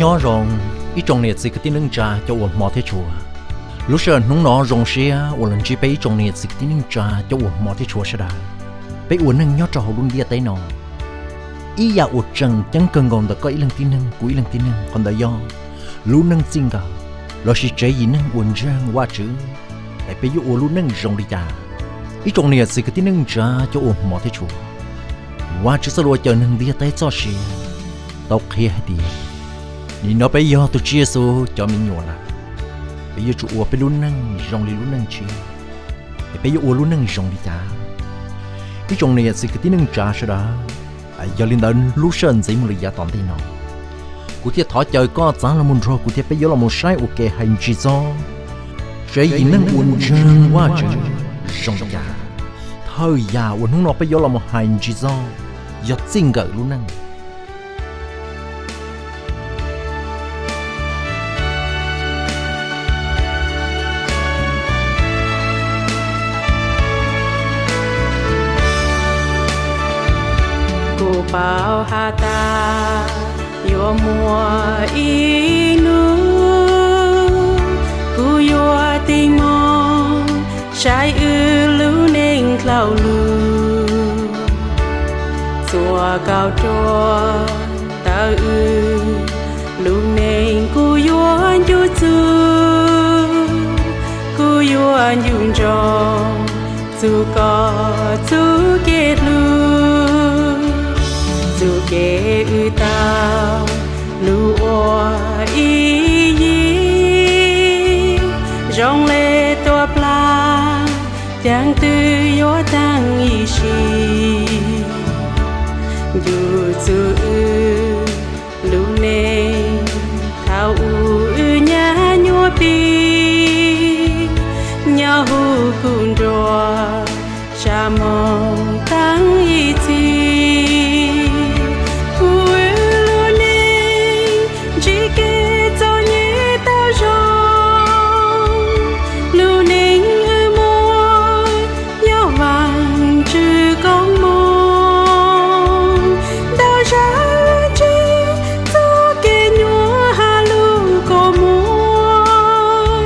Nyob zoo ib tsoom niam txiv kwv tij neej tsa cov uas hmov thiab tshua. Lub sij hawm hnub no zoo siab uas los ntsib peb ib tsoom niam txiv kwv tij neej tsa cov uas hmov thiab tshua sawv daws. Peb ua neej nyob rau hauv lub ntiaj teb no, ib yam uas tseem ceeb kawg nkaus ntawm koj ib leeg tib neeg, kuv ib leeg tib neeg, qhov ntawd yog lub neej txij nkawm lossis tsev yim neeg uas ntseeg Vajtswv, es peb yuav ua lub neej zoo li cas? Ib tsoom niam txiv kwv tij neej tsa cov uas hmov thiab tshua, Vajtswv txoj lus uas cawm neeg ntiaj teb txoj sia tau qhia hais tias, nim no peb yog tus Tswv Yexus cov me nyuam lawm, peb yuav tsum ua peb lub neej zoo li lub neej tshiab. Es peb yuav ua lub neej zoo li cas? Ib tsoom niam txiv kwv tij neej tsa sawv daws, yog li ntawd lub sij hawm ntxiv mus li yav tom ntej no, kuv thiaj thov caw koj txav los mus nrog kuv thiab peb yuav los mus saib ua ke hais ntsis txog tsev yim neeg uas ntseeg Vajtswv zoo li cas. Thawj yam uas hnub no peb yuav los mus hais ntsis txog yog txij nkawm lub neej. Kuv paub has tas yuav muaj ib hnub kuv yuav tig hmo saib wb lub neej dlau lug. Txhua kauj ruam tawm wb lub neej kuv yuav ncu txug, kuv yuav ncu ntsoov txug koj txuj kev hlub, txuj kev wb tau lug ua ib yig zoo le tuaj plag, caag twg yuav taag ib sim. Ncu txug wb lub neej thaum ub wb nyab nyuaj pig, nyob huv kuv nruab sab moog taag ib txhis. Huv wb lub neej ntsib kev txom nyem tau zoo, lub neej wb muaj yog Vaajtswv koob moov. Ntau zag ntsib txuj kev nyuaj has lug koob moov,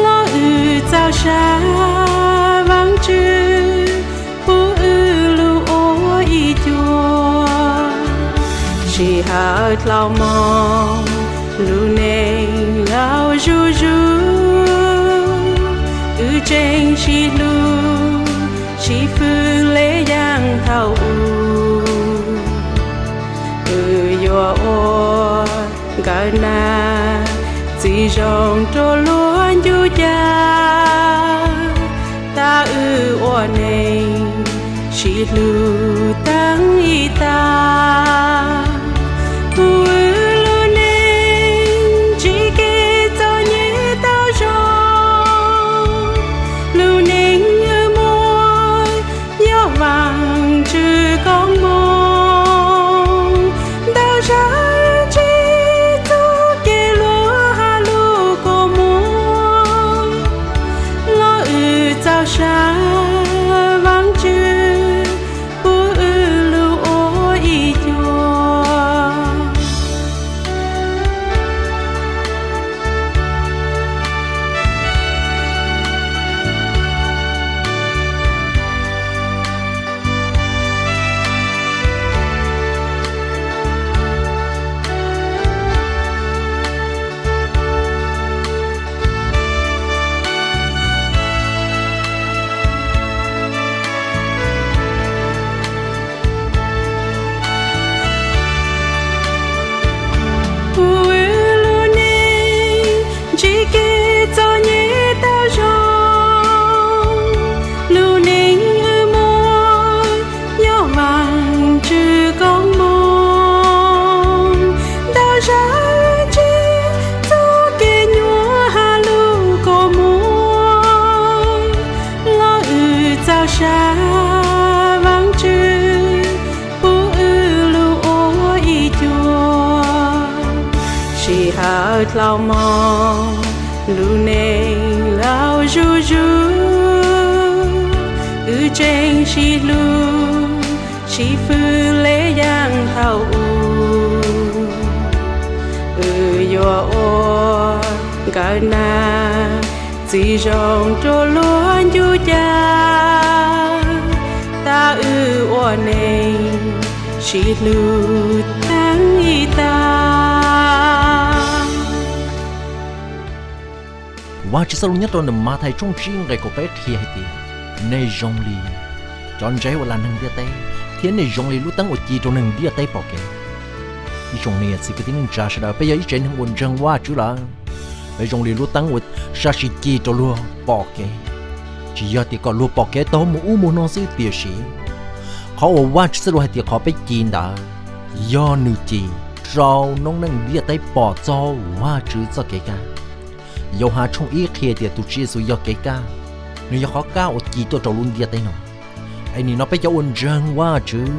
los wb txaus sa Vaajtswv pub wb lug ua ib cuag. Sij hawm dlhau moog lub neej laug zuj zus, wb tseem sib hlub sib fwb le yaam thaum ub. Wb yuav ua nkawm nab txiv zoo rua luag ncu cag, tas wb ua neej sib hlub taag ib tag. Huv wb lub neej ntsib kev txom nyem tau zoo, lub neej wb muaj yog Vaajtswv koob moov. Ntau zag ntsib txuj kev luag has lug koob moov, los wb txaus sa Vaajtswv pub wb lug ua ib cuag. Huv wb lub neej ntsib kev txom nyem tau zoo, lub neej wb muaj yog Vaajtswv koob moov. Ntau zag ntsib txuj kev nyuaj has lug koob moov, los wb txaus sa Vaajtswv pub wb lug ua ib cuag. Sij hawm dlhau moog lub neej laug zuj zus, wb tseem sib hlub sib fwb le yaam thaum ub. Wb Nag, txiv zoo rua luag ncu ca, tab wb ua neeg sib hlub teeb ib tag. Vajtswv txoj lus nyob rau ntawm Mathais tshooj tsib nqe kaum peb qhia hais tias, nej zoo li cov ntsev uas lam neeg ntiaj teb, thiab nej zoo li lub teeb uas ci rau neeg ntiaj teb pom kev. Ib tsoom niam txiv kwv tij neej tsa sawv daws, peb yog ib tsev neeg uas ntseeg Vajtswv lawm, peb zoo li lub teeb uas sab sim ci rau luag pom kev. Tsis yog tias kom luag pom kev tau mus ub mus no xwb, tiam sis qhov uas Vajtswv txoj lus hais tias qhov peb ci ntawd yog nws ci rau noob neej ntiaj teb pom txog Vajtswv txoj kev kaj. Yauhas tshooj ib qhia tias tus Tswv Yexus yog kev kaj, nws yog qhov kaj uas ci tuaj rau lub ntiaj teb no. Es nim no peb cov uas ntseeg Vajtswv,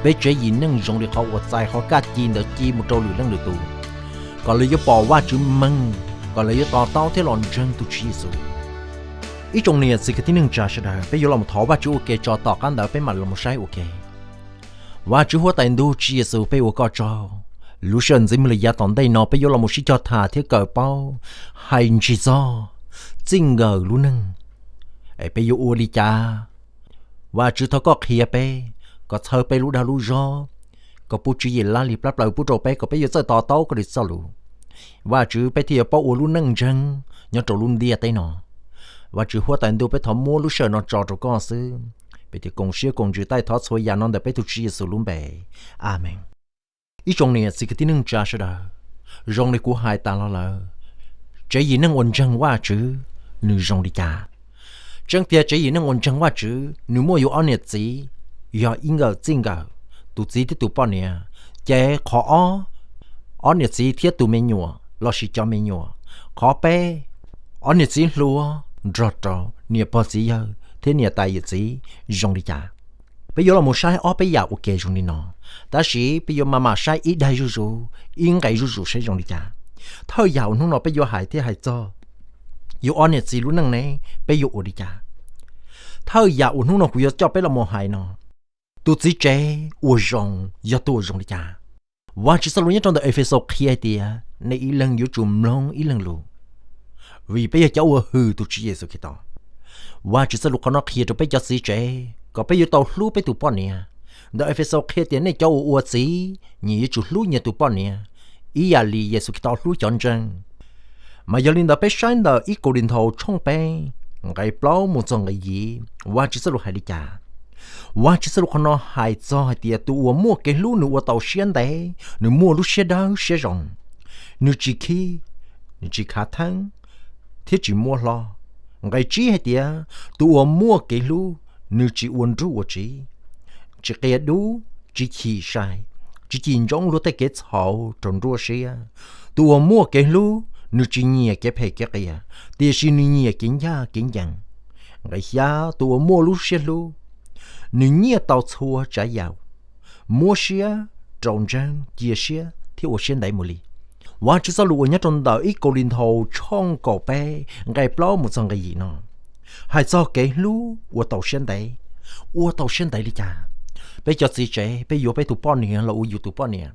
peb tsev yim neej zoo li qhov uas txais qhov kaj ci ntawd ci mus rau lwm leej lwm tus, kom lawv yuav pom Vajtswv meej, kom lawv yuav to taub thiab los ntseeg tus Tswv Yexus. Ib tsoom niam txiv kwv tij neej tsa sawv daws, peb yuav los thov Vajtswv ua ke tso, tom qab ntawd peb mam los saib ua ke. Vajtswv huab tais ntuj Tswv Yexus, peb ua koj tsaug. Lub sij hawm ntxiv mus lawm yav tom ntej no peb yuav los mus sib cog tham thiab kawm paub, hais ntsig txog txij nkawm lub neej, es peb yuav ua li cas, Vajtswv thov koj qhia peb, kom txhawb peb lub dag lub zog, kom pub tswv yim laj lim plab plaws pub rau peb kom peb yuav txawj to taub koj li txoj lus. Vajtswv, peb thiaj yuav paub ua lub neej ntseeg nyob rau lub ntiaj teb no. Vajtswv huab tais ntuj, peb thov muab lub sij hawm no tso rau koj xwb. Peb thiaj koom siab koom ntsws taij thov txhua yam no ntawm peb tus Tswv Yexus lub npe. Amees. Ib tsoom niam txiv kwv tij neej tsa sawv daws, zoo li kuv hais tas los lawm, tsev yim neej uas ntseeg Vajtswv nws zoo li cas? Tseeb tiag tsev yim neej uas ntseeg Vajtswv nws muaj yus ob niam txiv, yog ib nkawm txij nkawm, tus txiv thiab tus poj niam, ces qhov ob, ob niam txiv thiab tus me nyuam lossis cov me nyuam, qhov peb, ob niam txiv hluas nrog rau niam pog txiv yawg thiab niam tais yawm txiv zoo li cas. Peb yuav los mus saib ob peb yam ua ke zoo li no, tab sis peb yuav maj mam saib ib daim zuj zus, ib nqe zuj zus saib zoo li cas. Thawj yam uas hnub no peb yuav hais thiab hais txog yus ob niam txiv lub neej ne, peb yuav ua li cas? Thawj yam uas hnub no kuv yuav coj peb los mus hais no, tus txiv tsev uas zoo yog tus uas zoo li cas? Vajtswv txoj lus nyob rau ntawm Efexus qhia hais tias nej ib leeg yuav tsum mloog ib leeg lus, vim peb yog cov uas hwm tus Tswv Yexus Khetos. Vajtswv txoj lus qhov no qhia rau peb cov txiv tsev kom peb yuav tau hlub peb tus poj niam. Ntawm Efexus qhia tias nej cov uas ua txiv, nyias yuav tsum hlub nyias tus poj niam ib yam li Yexus Khetos hlub cov ntseeg. Mas yog li ntawd peb saib ntawm ib Kauleethaus tshooj peb nqe plaub mus txog nqe yim, Vajtswv txoj lus hais li cas? Vajtswv txoj lus qhov no hais txog hais tias tus uas muaj kev hlub nws ua tau siab ntev, nws muaj lub siab dawb siab zoo, nws tsis khib, nws tsis khav theeb thiab tsis muab hlob. Nqe tsib hais tias tus uas muaj kev hlub nws tsis ua nruj ua tsiv, tsis qia dub, tsis chim sai, tsis cim ntsoov luag tej kev txhaum rau nruab siab. Tus uas muaj kev hlub nws tsis nyiam kev phem kev qias, tiam sis nws nyiam kev ncaj kev ncees. Nqe xya, tus uas muaj lub siab hlub nws nyiaj tau txhua tsav yam, muab siab rau ntseeg, cia siab thiab ua siab ntev mus li. Vajtswv txoj lus uas nyob rau ntawm ib Kauleethaus tshooj kaum peb nqe plaub mus txog nqe yim no hais txog kev hlub ua tau siab ntev. Ua tau siab ntev li cas? Peb cov txiv tsev peb yuav peb tus poj niam los ua yus tus poj niam,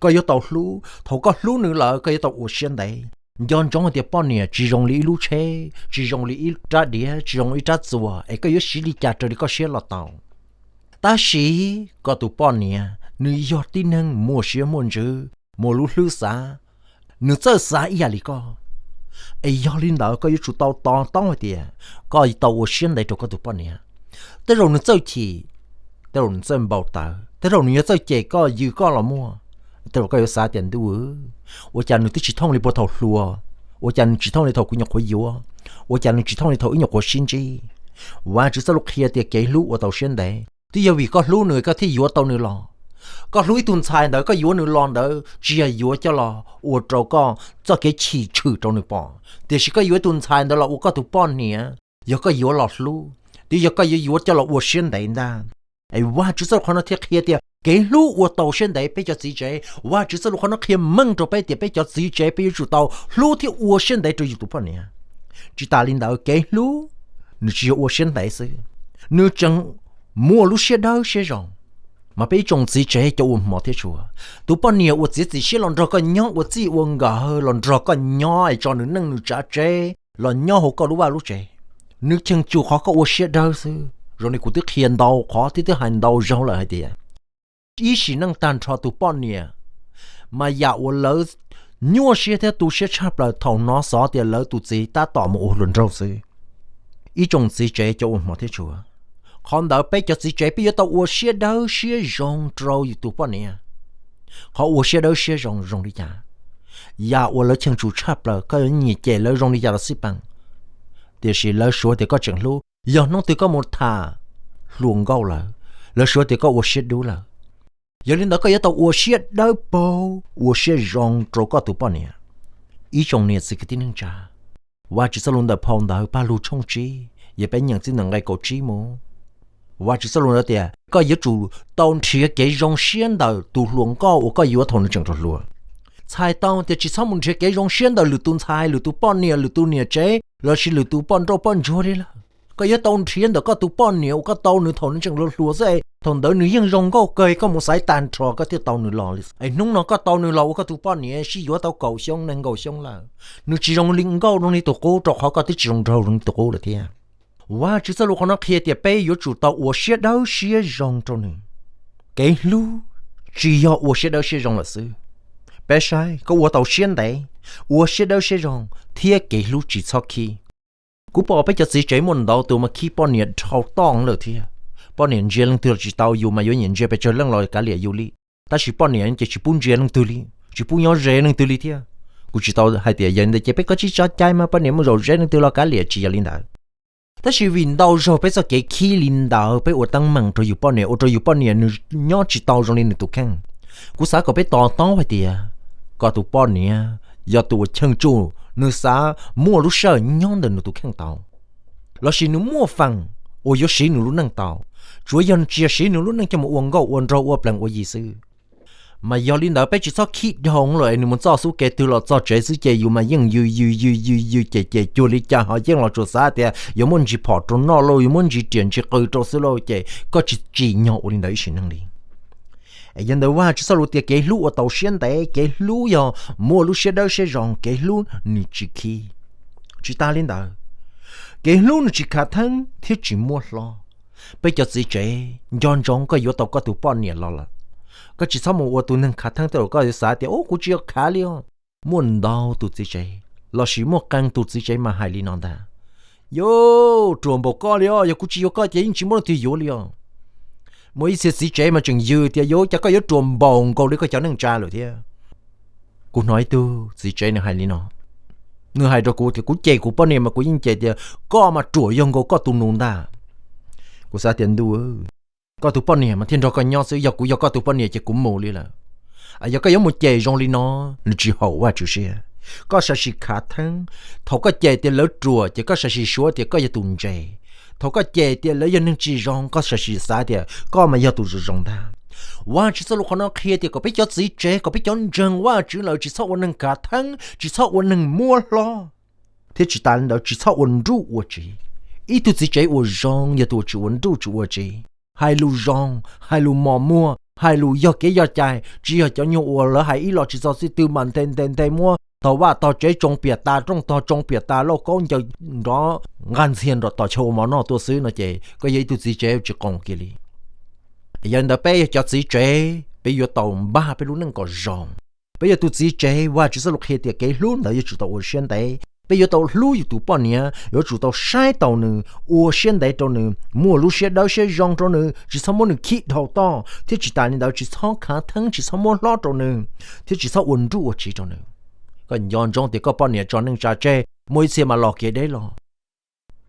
koj yuav tau hlub. Thaum koj hlub nws lawm koj yuav tau ua siab ntev. Nco ntsoov hais tias poj niam tsis zoo li ib lub tsheb, tsis zoo li ib rab diav, tsis zoo li ib rab txuas es koj yuav siv li cas raws li koj siab los tau. Tab sis koj tus poj niam nws yog tib neeg muaj siab muaj ntsws, muaj lub hlwb xav, nws txawj xav ib yam li koj. Es yog li ntawd koj yuav tsum tau to taub hais tias koj tau ua siab ntev rau koj tus poj niam. Tej zaum nws txawj chim, tej zaum nws txawj npau taws, tej zaum nws yuav txawj cem koj yws koj los muaj. Tej zaum koj yuav xav tias ntuj, ua cas nws twb tsis thooj li puag thaum hluas, ua cas nws tsis thooj li thaum kuv nyuam qhuav yuav, ua cas nws tsis thooj li thaum wb nyuam qhuav sib ntsib. Vajtswv txoj lus qhia tias kev hlub ua tau siab ntev. Twb yog vim koj hlub nws koj thiaj yuav tau nws los. Koj hlub ib tug ntxhais ntawd koj yuav nws los ntawd tsis yog yuav coj los ua rau koj txoj kev chim tshwm rau nws pom, tiam sis koj yuav ib tug ntxhais ntawd los ua koj tus poj niam, yog koj yuav los hlub, twb yog koj yuav yuav coj los ua siab ntev ntag. Es Vajtswv txoj lus qhov no thiaj qhia tias kev hlub ua tau siab ntev. Peb cov txiv tsev, Vajtswv txoj lus qhov no qhia meej rau peb tias peb cov txiv tsev peb yuav tsum tau hlub thiab ua siab ntev rau yus tus poj niam. Tsis tas li ntawd, kev hlub nws tsis yog ua siab ntev xwb, nws tseem muaj lub siab dawb siab zoo. Mas peb ib tsoom txiv tsev cov uas hmov thiab tshua, tus poj niam uas txiav txim siab los nrog koj nyob ua txij ua nkawm, los nrog koj nyob es tso nws neej nws tsav tsev los nyob hauv koj lub vaj lub tsev, nws cheem tsum qhov koj ua siab dawb xwb. Zoo li kuv twb qhia ntau qhov thiab twb hais ntau zaug lawm hais tias ib sim neej tag nrho tus poj niam mas yam uas lawv nyuaj siab thiab tu siab tshaj plaws thaum hnov xov tias lawv tus txiv tab tom mus ua hluas nraug xwb. Ib tsoom txiv tsev cov uas hmov thiab tshua, qhov ntawd peb cov txiv tsev peb yuav tau ua siab dawb siab zoo rau yus tus poj niam. Qhov ua siab dawb siab zoo zoo li cas? Yam uas lawv cheem tsum tshaj plaws koj yuav nyiam cem lawv zoo li cas los xij peem, tiam sis lawv suav tias koj tseem hlub. Yog hnub twg koj mus tham hluas nkauj lawm, lawv suav tias koj ua siab dub lawm. Yog li ntawd koj yuav tau ua siab dawb paug ua siab zoo rau koj tus poj niam. Ib tsoom niam txiv kwv tij neej tsa, Vajtswv txoj lus ntawm phau ntawv Paj Lug tshooj tsib, yog peb nyeem txij ntawm nqe kaum tsib mus, Vajtswv txoj lus ntawd tias koj yuav tsum tau nrhiav kev zoo siab ntawm tus hluas nkauj uas koj yuav thaum nws tseem rau hluas. Txhais tau tias tsis txhob mus nrhiav kev zoo siab ntawm lwm tus ntxhais, lwm tus poj niam, lwm tus niam tsev lossis lwm tus poj nrauj poj ntsuag li lawm. Koj yuav tau nrhiav ntawm koj tus poj niam uas koj tau nws thaum nws tseem hluas hluas xwb, thaum ntawd nws yeej zoo nkauj kawg koj mus xaiv tag nrho koj thiaj tau nws los li. Es hnub no koj tau nws los ua koj tus poj niam sib yuav tau kaum xyoo nees nkaum xyoo lawm, nws tsis zoo li nkauj zoo li tus qub rau qhov koj twb tsis zoo nraug zoo li tus qub lawm thiab. Vajtswv txoj lus qhov no qhia tias peb yuav tsum tau ua siab dawb siab zoo rau nws. Kev hlub tsis yog ua siab dawb siab zoo lawm xwb. Peb saib koj ua tau siab ntev, ua siab dawb siab zoo thiab kev hlub tsis txhob khib. Kuv pom peb cov txiv tsev muaj ntau tus mas khib poj niam dhau toj lawm thiab. Poj niam ntsia leej twg los tsis tau, yus mas yuav nyiam ntsia pes tsawg leej los kav liam yus li. Tab sis poj niam ces tsis pub ntsia leej twg li, tsis pub nyob ze leej twg li thiab. Kuv tsis tau hais tias yog li ntawd ces peb koj tsis tso cai mas poj niam mus zaum ze leej twg los kav liam, tsis yog li ntawd. Tab sis vim ntau zaug peb txoj kev khib li ntawd peb ua teeb meem rau yus poj niam, ua rau yus poj niam nws nyob tsis tau zoo li nws tus kheej. Kuv xav kom peb to taub hais tias koj tus poj niam yog tus uas cheem tsum nws xav muaj lub sij hawm nyob ntawm nws tus kheej tau, lossis nws muaj feem uas yuav siv nws lub neej tau, tsuav yog nws tsis yog siv nws lub neej coj mus ua nkauj ua nraug ua plees ua yi xwb. Mas yog li ntawd peb tsis txhob khib dhau lawm es nws mus txoj xub kev twg los txog tsev xwb ces yus mas yeej yws yws yws yws yws ces ces cuag li cas ho yeej los tsuas xav tias yuav muab ntsis phom rau noj lauj, yuav muab ntsis riam ntsis qws rau xwb lauj, ces koj tsis tsim nyog ua li ntawd ib sim neej li. Yog ntawd Vajtswv txoj lus tias kev hlub ua tau siab ntev, kev hlub yog muaj lub siab dawb siab zoo, kev hlub nws tsis khib. Tsis tas li ntawd, kev hlub nws tsis khav theeb thiab tsis muab hlob. Peb cov txiv tsev nco ntsoov koj yuav tau koj tus poj niam los lawm, koj tsis txhob mus ua tus neeg khav theeb tej zaum koj yuav xav tias ub kuv tsis yog khav li os. Muaj ntau tus txiv tsev lossis muaj qee tus txiv tsev mas hais li no ntag: Yuav ruam npaum koj li os, yog kuv tsis yuav koj ces yeej tsis muaj leej twg yuav li os. Muaj ib txhia txiv tsev mas tseem yws tias yuav cas koj yuav ruam npaum nkaus li koj cov neej tsa lawm thiab. Kuv hnov ib tug txiv tsev nws hais li no, nws hais rau kuv tias kuv cem kuv poj niam mas kuv yeej cem tias koj mas ruam yog nkaus koj tus nus ntag. Kuv xav tias ntuj, koj tus poj niam mas thiaj nrog koj nyob xwb, yog kuv yog koj tus poj niam ces kuv mus li lawm. Yog koj yuav mus cem zoo li no, nws tsis haum Vajtswv siab. Koj sam sim khav theeb, thaum koj cem tias lawv ruam ces koj sam sim suav tias koj yog tus ntse. Thaum koj cem tias lawv yog neeg tsis zoo koj sam sim xav tias koj mas yog tus zoo zoo ntag. Vajtswv txoj lus qhov no qhia tias kom peb cov txiv tsev, kom peb cov ntseeg Vajtswv lawm tsis txhob ua neeg khav theeb, tsis txhob ua neeg muab hlob, thiab tsis tas li ntawd tsis txhob ua nruj ua tsiv. Ib tug txiv tsev uas zoo yog tus uas tsis ua nruj tsis ua tsiv, hais lus zoo, hais lus mos muag, hais lus yog kev yog cai, tsis yog cov nyuag uas lawv hais ib los tsis txog txij twg mas nthe nthe nthe muab tog vaj tog tsev tsoo piam tas, rooj tog tsoo piam tas, lauj kaub ncaws nrov nqaj ntxhias nram tom chaw ua mov noj tuaj xwb no ces koj yog ib tug txiv tsev tsis qoos kiag li. Yog li ntawd peb yog cov txiv tsev peb yuav tau npaj peb lub neej kom zoo. Peb yog tus txiv tsev, Vajtswv txoj lus qhia tias kev hlub ntawd yuav tsum tau ua siab ntev. Peb yuav tau hlub yus tus poj niam, yuav tsum tau saib taus nws, ua siab ntev rau nws, muaj lub siab dawb siab zoo rau nws, tsis txhob muab nws khib dhau toj, thiab tsis tas li ntawd tsis txhob khav theeb, tsis txhob muab hlob rau nws, thiab tsis txhob ua nruj ua tsiv rau nws. Koj nco ntsoov tias koj poj niam tso neej tsa tseg, muaj ib txhia mas los kev deb los.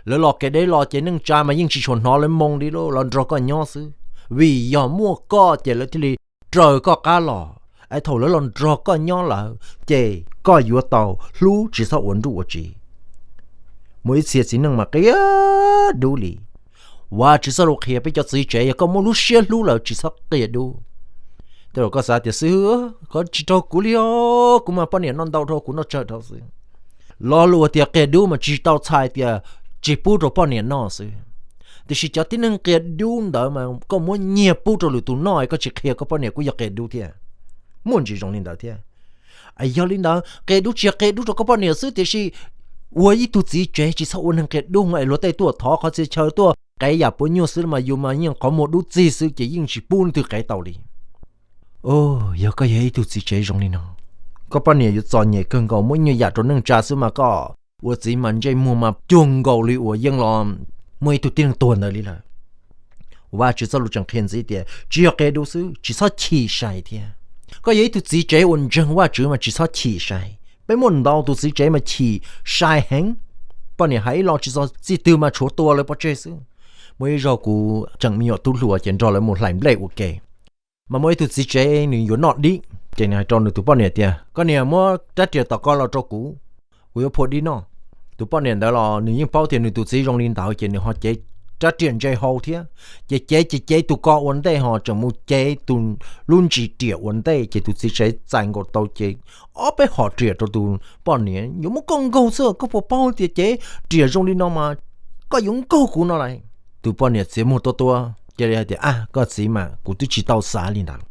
Lawv los kev deb los ces neej tsa mas yeej tsis tshua hnov lawv moo li lauj, los nrog koj nyob xwb. Vim yog muaj koj ces lawv thiaj li raws koj qab los, es thaum lawv los nrog koj nyob lawm ces koj yuav tau hlub tsis txhob ua nruj ua tsiv. Muaj ib txhia txiv neej mas qia dub li. Vajtswv txoj lus qhia peb cov txiv tsev yog koj muaj lub siab hlub lawm tsis txhob qia dub. Tej zaum koj xav tias xib hwb, koj tsis raug kuv li os, kuv mas poj niam noj ntau dhau kuv noj tsawg dhau xwb. Lo lus tias qia dub mas tsis tau txhais tias tsis pub rau poj niam noj xwb. Tiam sis cov tib neeg qia dub ntawd mas koj muab nyiag pub rau lwm tus noj, koj tsis qhia koj poj niam kuj yog qia dub thiab. Muaj ntsis zoo li ntawd thiab. Yog li ntawd, qia dub tsis yog qia dub rau koj poj niam xwb, tiam sis ua ib tug txiv tsev tsis txhob ua neeg qia dub es luag tej tuaj thov qhov txhia chaw tuaj qev yam puav nyuag xwb mas yus mas yeej qhov muag dub txig xwb ces yeej tsis pub leej twg qev tau li. Yog koj yog ib tug txiv tsev zoo li no, koj poj niam yuav txom nyem kawg nkaus, muab nyuag yam rau neej tsa xwb mas koj ua txiv mas ntsej muag mas cuag nkaus li uas yeej los muaj ib tug tib neeg tuag ntawd li lawm. Vajtswv txoj lus tseem qhia ntxiv tias tsis yog qia dub xwb, tsis txhob chim sai thiab. Koj yog ib tug txiv tsev uas ntseeg Vajtswv mas tsis txhob chim sai. Peb muaj ntau tus txiv tsev mas chim sai heev, poj niam hais ib los tsis txog txij twg mas tshuav tua lawv pov tseg xwb. Muaj ib zaug kuv tseem me nyuam tub hluas ces nrog lawv mus hlais nplej ua ke, mas muaj ib tug txiv tsev nws yuav noj dib, ces nws hais rau nws tus poj niam tias, koj niam, muab rab riam tom ko los rau kuv, kuv yuav phua dib noj. Tus poj niam ntawd los nws yeej paub tias nws tus txiv zoo li ntawd ces nws ho cev rab riam ntse hau thiab. Ces cev ces cev tus ko ua ntej ho tseem mus cev tus lub ntsis riam ua ntej, ces tus txiv tsev txais nkaus tau ces ob peb hom riam rau tus poj niam. Yuav muab koj nkaug xwb, koj puas paub tias cev riam zoo li no mas koj yuav nkaug kuv no lawm. Tus poj niam txiav muag tuab tuab cia li hais tias, a, koj txiv mas, kuv twb tsis tau xav li ntawd.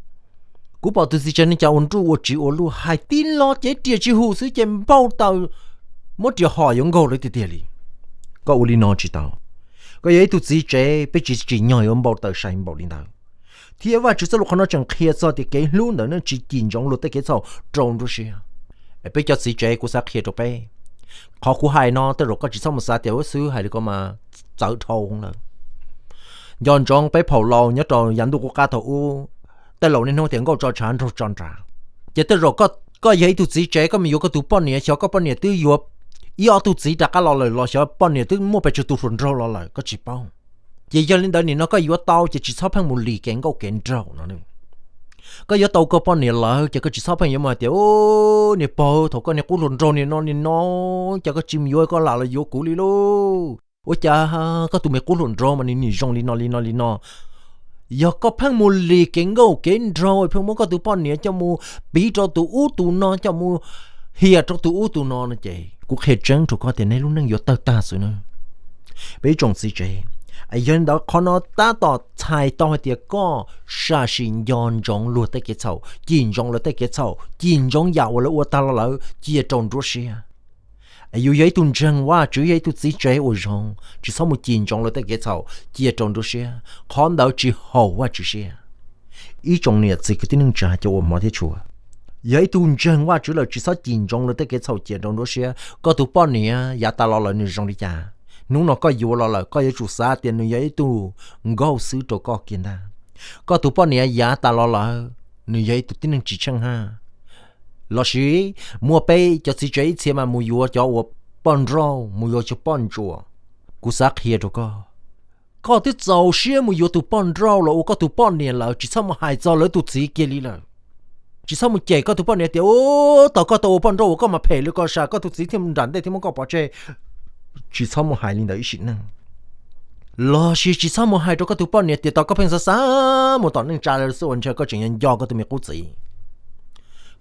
Kuv pom tus txiv tsev no cas ua nruj ua tsiv ua luaj, hais tib lo cev riam tsis hum xwb ces npau taws, muab riam hom yuav nkaug lawv tiag tiag li. Koj ua li no tsis tau. Koj yog ib tug txiv tsev, peb tsis tsim nyog yuav npau taws sai npaum li ntawd. Thiab Vajtswv txoj lus qhov no tseem qhia txog tias kev hlub ntawd ne tsis cim ntsoov luag tej kev txhaum rau nruab siab. Peb cov txiv tsev kuv xav qhia rau peb, qhov kuv hais no tej zaum koj tsis txhob mus xav tias ua xwb hais li ko mas txawv dhau lawm. Nco ntsoov peb phaum laus nyob rau yav ntuj qub qab thaum ub, tej laus niaj hnub tias nkauj tso tshav nraug tso nra. Ces tej zaum koj yog ib tug txiv tsev, koj mus yuav koj tus poj niam, xyov koj poj niam twb yuav ib ob tug txiv rov qab los lawm los xyov poj niam twb muaj pes tsawg tus hluas nraug los lawm koj tsis paub. Ces yog li ntawd nim no koj yuav tau ces tsis txhob pheej mus lis kev nkauj kev nraug no. Koj yuav tau koj poj niam lawm ces koj tsis txhob pheej yuav mus hais tias, niag paug, thaum koj niag qub hluas nraug nim no nim no, cas koj tsis mus yuav koj lam los yuav kuv li lauj. Ua cas koj tus me qub hluas nraug mas nws nim zoo li no li no li no. Yog koj pheej mus lis kev nkauj kev nraug, pheej muab koj tus poj niam coj mus piv rau tus ub tus no, coj mus hiam rau tus ub tus no no ces kuv qhia tseeb rau koj tias nej lub neej yuav tawg tag xwb na. Peb ib tsoom txiv tsev, yog li ntawd qhov no tab tom txhais tau hais tias koj sam sim nco ntsoov luag tej kev txhaum, cim ntsoov lawv tej kev txhaum, cim ntsoov yam uas lawv ua tag los lawm cia rau nruab siab. Yus yog ib tug ntseeg Vajtswv, yog ib tug txiv tsev uas zoo, tsis txhob mus cim ntsoov lawv tej kev txhaum cia rau nruab siab, qhov ntawd tsis haum Vajtswv siab. Ib tsoom niam txiv kwv tij neej tsa cov uas hmov thiab tshua, yog ib tug ntseeg Vajtswv lawm tsis txhob cim ntsoov lawv tej kev txhaum cia rau nruab siab. Koj tus poj niam yav tas los lawm nws zoo li cas, hnub no koj yuav los lawm koj yuav tsum xav tias nws yog ib tug nkauj xwb rau koj kiag ntag. Koj tus poj niam yav tas los lawm, nws yog ib tug tib neeg tsis tsheej haj, lossis muaj peb cov txiv tsev ib txhia mas mus yuav cov uas poj nrauj, mus yuav cov poj ntsuam. Kuv xav qhia rau koj, koj twb txaus siab mus yuav tus poj nrauj los ua koj tus poj niam lawm, tsis txhob mus hais txog lawv tus txiv kiag li lawm. Tsis txhob mus cem koj tus poj niam tias, tos koj tau ua poj nrauj uas koj mas phem li ko sas, koj tus txiv thiaj nram ntej thiaj muab koj pov tseg. Tsis txhob mus hais li ntawd ib sim neej. Lossis tsis txhob mus hais rau koj tus poj niam tias tos koj pheej xav xav mus tom neej tsa lawm xwb uas ntshe koj tseem yuav nco koj tus me qub txiv.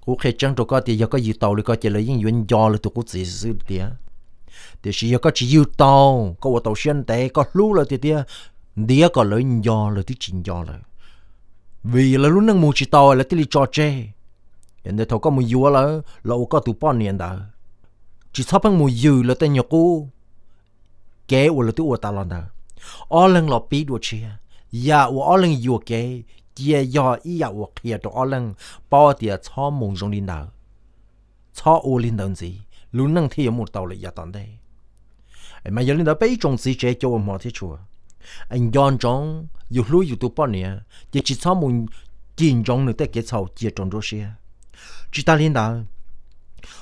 Kuv qhia tseeb rau koj tias yog koj yws tau li ko ces lawv yeej yuav nco lawv tus qub txiv xwb tiag. Tiam sis yog koj tsis yws tau, koj ua tau siab ntev, koj hlub lawv tiag tiag, ntiav kom lawv nco lawv twb tsis nco lawm. Vim lawv lub neej mus tsis tau lawv thiaj li tso tseg. Yog ntawd thaum koj mus yuav lawv los ua koj tus poj niam ntawd, tsis txhob pheej mus yws lawv tej nyuag qub, kev uas lawv twb ua tas los ntawd. Ob leeg los pib dua tshiab, yam uas ob leeg yuam kev cia yog ib yam uas qhia rau ob leeg paub tias txhob mus zoo li ntawd, txhob ua li ntawd ntxiv, lub neej thiaj yuav mus tau lawm yav tom ntej. Mas yog li ntawd peb ib tsoom txiv tsev cov uas hmov thiab tshua, nco ntsoov yus hlub yus tus poj niam ces tsis txhob mus cim ntsoov nws tej kev txhaum cia rau nruab siab. Tsis tas li ntawd,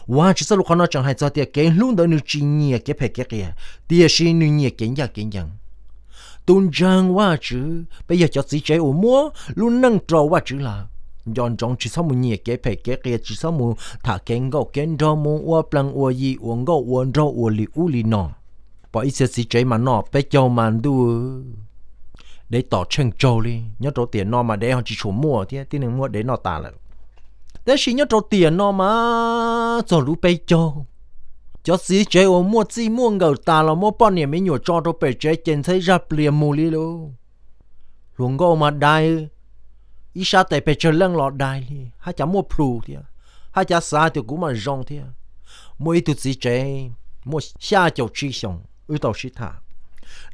Vajtswv txoj lus qhov no tseem hais txog tias kev hlub ntawd nws tsis nyiam kev phem kev qias, tiam sis nws nyiam kev ncaj kev ncees. Tus ntseeg Vajtswv, peb yog cov txiv tsev uas muab lub neej rau Vajtswv lawm, nco ntsoov tsis txhob mus nyiam kev phem kev qias, tsis txhob mus tham kev nkauj kev nraug, mus ua plees ua yi, ua nkauj ua nraug, ua li ub li no. Pom ib txhia txiv tsev mas noj peb caug mas ntuj, dev tom tsheej tsaug li. Nyob rau tiam no mas dev ho tsis tshua muaj thiab, tib neeg muab dev noj tas lawm. Tab sis nyob rau tiam no mas txog lub peb caug, Cov txiv tsev uas muaj txij muaj nkawm tas los muab poj niam me nyuam tso rau pem tsev ces ntxheb zaj plias mus li lauj. Hluas nkauj mas dai, ib sab tes pes tsawg leej los dai li, haj cav muaj plhus thiab, haj cav xav tias kuv mam zoo thiab. Muaj ib tug txiv tsev muaj xya caum tsib xyoos wb tau sib tham,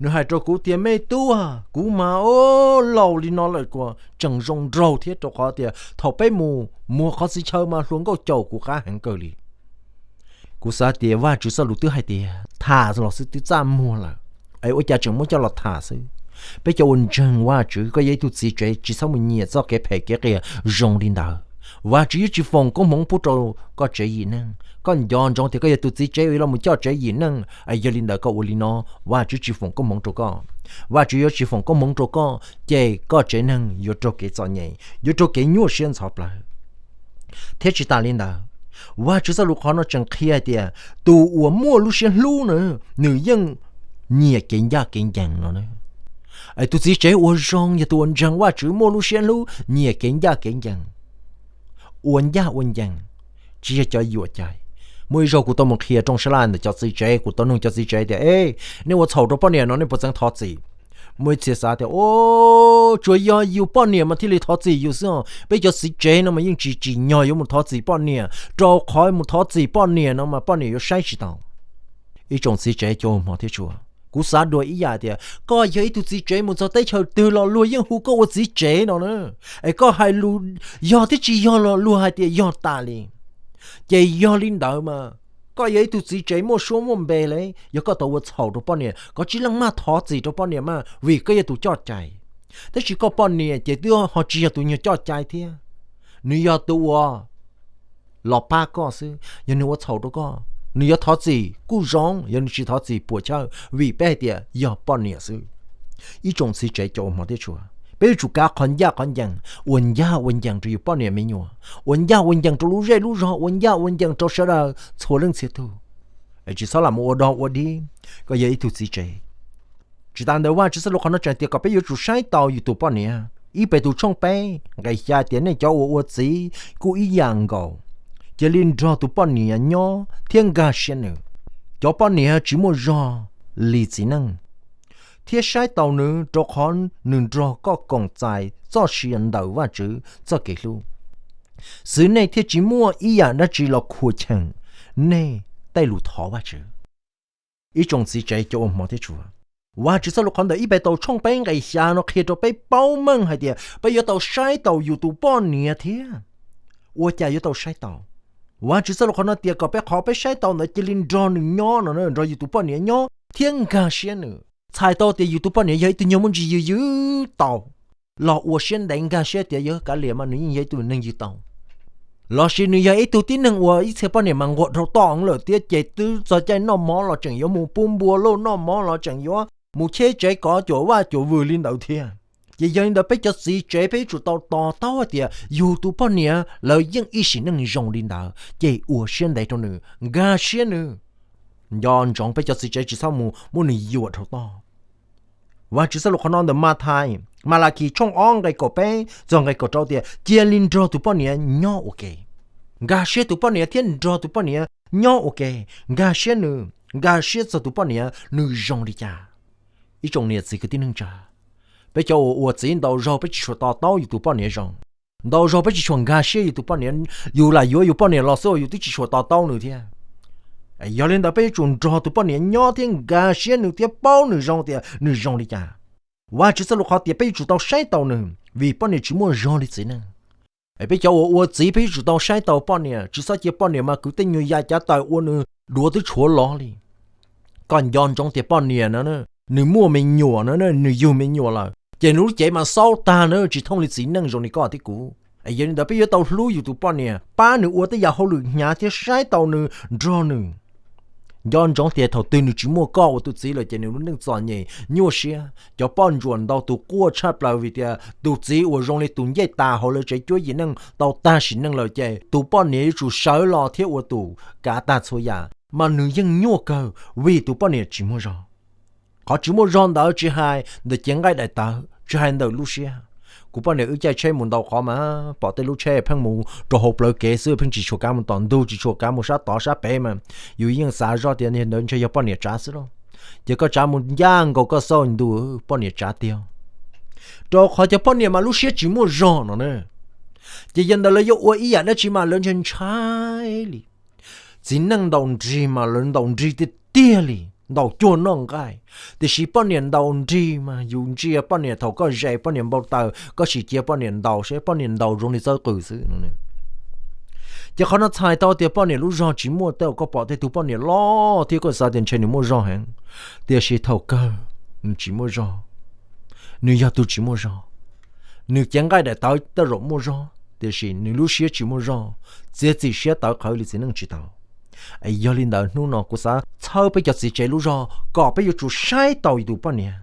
nws hais rau kuv tias, me tub, kuv mas o, laus li no lawm kuas tseem zoo nraug thiab, rau qhov tias thaum peb mus muag qhov txhia chaw mas hluas nkauj caum kuv qab heev kawg li. Kuv xav tias Vajtswv txoj lus twb hais tias tham los xwb twb txaj muag lawm, es ua cas tseem muab coj los tham xwb. Peb cov uas ntseeg Vajtswv, koj yog ib tug txiv tsev tsis txhob mus nyiam txoj kev phem kev qias zoo li ntawd. Vajtswv yuav tsis foom koob hmoov pub rau koj tsev yim neej. Koj nco ntsoov tias koj yog tus txiv tsev uas los mus coj tsev yim neej, es yog li ntawd koj ua li no, Vajtswv tsis foom koob hmoov rau koj. Vajtswv yuav tsis foom koob hmoov rau koj ces koj tsev neeg yuav raug kev txom nyem, yuav raug kev nyuaj siab ntxhov plawv. Thiab tsis tas li ntawd, Vajtswv txoj lus qhov no tseem qhia hais tias tus uas muaj lub siab hlub na, nws yeej nyiam kev ncaj kev ncees no. Es tus txiv tsev uas zoo yog tus uas ntseeg Vajtswv muaj lub siab hlub nyiam kev ncaj kev ncees, ua ncaj ua ncees, tsis yog cov yuam cai. Muaj ib zaug kuv tau mus qhia rooj sab laj ntawm cov txiv tsev, kuv tau nug cov txiv tsev tias, e, nej ua txhaum rau poj niam no nej puas txeev thov txim? Muaj ib txhia xav tias, o, tsuas yog yus poj niam mas thiaj li thov txim yus xwb os. Peb cov txiv tsev no mas yeej tsis tsim nyog yuav mus thov txim poj niam, rau qhov mus thov txim poj niam no mas poj niam yuav saib tsis taus. Ib tsoom txiv tsev cov uas hmov thiab tshua, kuv xav dua ib yam tias koj yog ib tug txiv tsev mus txog teb chaws twg los luag yeej hu koj ua txiv tsev no na. Es koj hais lus yog thiab tsis yog los luag hais tias yog tas li. Ces yog li ntawd mas koj yog ib tug txiv tsev muaj suab muaj npe li, yog koj tau ua txhaum rau poj niam, koj tsis leej maj thov txim rau poj niam mas vim koj yog tus coj cai. Tab sis koj poj niam ces twb ho tsis yog tus nyuag coj cai thiab, nws yog tus uas los pab koj xwb. Yog nws ua txhaum rau koj, nws yuav thov txim kuj zoo, yog nws tsis thov txim puas chawj, vim peb hais tias yog poj niam xwb. Ib tsoom txiv tsev cov uas hmov thiab tshua, peb yuav tsum kav qhov ncaj qhov ncees, ua ncaj ua ncees rau yus poj niam me nyuam, ua ncaj ua ncees rau lub zej lub zog, ua ncaj ua ncees rau sawv daws txhua leej txhia tug. Tsis txhob lam mus ua dog ua dig, koj yog ib tug txiv tsev. Tsis tas ntawd, Vajtswv txoj lus qhov no tseem tias kom peb yuav tsum saib taus yus tus poj niam. Ib Petus tshooj peb nqe xya tias, nej cov uas ua txiv kuj ib yam nkaus, cia li nrog tus poj niam nyob thiab nkag siab nws. Cov poj niam tsis muaj zog li txiv neej, thiab saib taus nws, rau qhov nws nrog koj koom txais txoj sia ntawm Vajtswv txoj kev hlub. Xwv nej thiaj tsis muaj ib yam dab tsi los khuam cheem nej tej lus thov Vajtswv. Ib tsoom txiv tsev cov uas hmov thiab tshua, Vajtswv txoj lus qhov ntawm ib Petus tshooj peb nqe xya no qhia rau peb paub meej hais tias peb yuav tau saib taus yus tus poj niam thiab. Ua cas yuav tau saib taus? Vajtswv txoj lus qhov no tias kom peb qhov peb saib taus ntawd cia li nrog nws nyob no, nrog yus tus poj niam nyob thiab nkag siab nws. Txhais tau tias yus tus poj niam yog ib tug nyuag muaj ntsis yws yws tau, los ua siab ntev nkag siab tias yog kav liam mas nws yeej yog ib tug neeg yws tau. Lossis nws yog ib tug tib neeg uas ib txhia poj niam mas nquag dhau toj lawm thiab ces twb txog caij noj mov los tseem yuav mus pub npua lauj, noj mov los tseem yuav mus cheb tsev kov cuam vaj cuam vwm li ntawd thiab. Ces yog li ntawd peb cov txiv tsev peb yuav tsum tau to taub hais tias yus tus poj niam lawv yeej ib sim neej zoo li ntawd ces ua siab ntev rau nws, nkag siab nws. Nco ntsoov peb cov txiv tsev tsis txhob mus muab nws yuam dhau toj. Vajtswv txoj lus qhov no ntawm Mathais, Malakis tshooj ob nqe kaum peb txog nqe kaum rau tias cia li nrog tus poj niam nyob ua ke. Nkag siab tus poj niam thiab nrog tus poj niam nyob ua ke, nkag siab nws, nkag siab txog tus poj niam nws zoo li cas. Ib tsoom niam txiv kwv tij neej tsa, peb cov uas ua txiv ntau zaug peb tsis tshua to taub yus tus poj niam zoo. Ntau zaug peb tsis tshua nkag siab yus tus poj niam, yus lam yuav yus poj niam los xwb uas yus twb tsis tshua to taub nws thiab. Yog li ntawd peb yuav tsum nrog tus poj niam nyob thiab nkag siab nws thiab paub nws zoo tias nws zoo li cas. Vajtswv txoj lus qhov tias peb yuav tsum tau saib taus nws vim poj niam tsis muaj zog li txiv neej. Peb cov uas ua txiv peb yuav tsum tau saib taus poj niam, tsis txhob cia poj niam mas kwv tej nyuag ya cav taws ua nws duav twb tshuav lov li. Koj nco ntsoov tias poj niam no nws muaj me nyuam no, nws yug me nyuam lawm ces nws lub cev mas xaub tag na, tsis thooj li txiv neej zoo li koj thiab kuv. Yog li ntawd peb yuav tau hlub yus tus poj niam, pab nws ua tej yam hauj lwm hnyav thiab saib taus nws, nrog nws. Nco ntsoov tias thaum twg nws tsis muaj koj ua tus txiv lawm ces nws lub neej txom nyem nyuaj siab. Cov poj ntsuam ntau tus quaj tshaj plaws vim tias tus txiv uas zoo li tus ncej tas hauv lawv tsev cuab yim neej tau tag sim neej lawm ces tus poj niam yuav tsum sawv los thiab ua tus kav tag txhua yam, mas nws yeej nyuaj kawg vim tus poj niam tsis muaj zog. Qhov tsis muaj zog ntawd tsis hais ntawm cev nqaij daim tawv, tsis hais ntawm lub siab. Kuv poj niam wb caij tsheb mus ntau qhov mas pom tej lub tsheb pheej mus rau hauv plawv kev xwb, pheej tsis tshua kav mus tom ntug, tsis tshua kav mus sab tod sab pem mas yus yeej xav zoj tias ntawd ntshe yog poj niam tsav xwb lauj. Ces koj tsav mus ncaj nkaus koj xauj ntuj, poj niam tsav tiag. Rau qhov cov poj niam mas lub siab tsis muaj zog no na. Ces yog ntawd lawv yuav ua ib yam dab tsi mas lawv ntshai ntshai li. Txiv neej ntaus nrig mas lawv ntaus nrig tiag tiag li, ntaus cuag noj nqaij. Tiam sis poj niam ntaus nrig mas yus ntsia poj niam thaum koj zes poj niam npau taws, koj sim cia poj niam ntaus seb poj niam ntaus zoo li txawj qws xwb. Ces qhov no txhais tau tias poj niam lub zog tsis muaj tej uas koj pom tej tug poj niam loj thiab koj xav tias ntshe nws muaj zog heev, tiam sis thaum kawg nws tsis muaj zog. Nws yog tus tsis muaj zog. Nws cev nqaij daim tawv tej zaum muaj zog, tiam sis nws lub siab tsis muaj zog, txiav txim siab tawv qhawv li txiv neej tsis tau. Yog li ntawd hnub no kuv xav txhawb peb cov txiv tsev lub zog kom peb yuav tsum saib taus yus tus poj niam.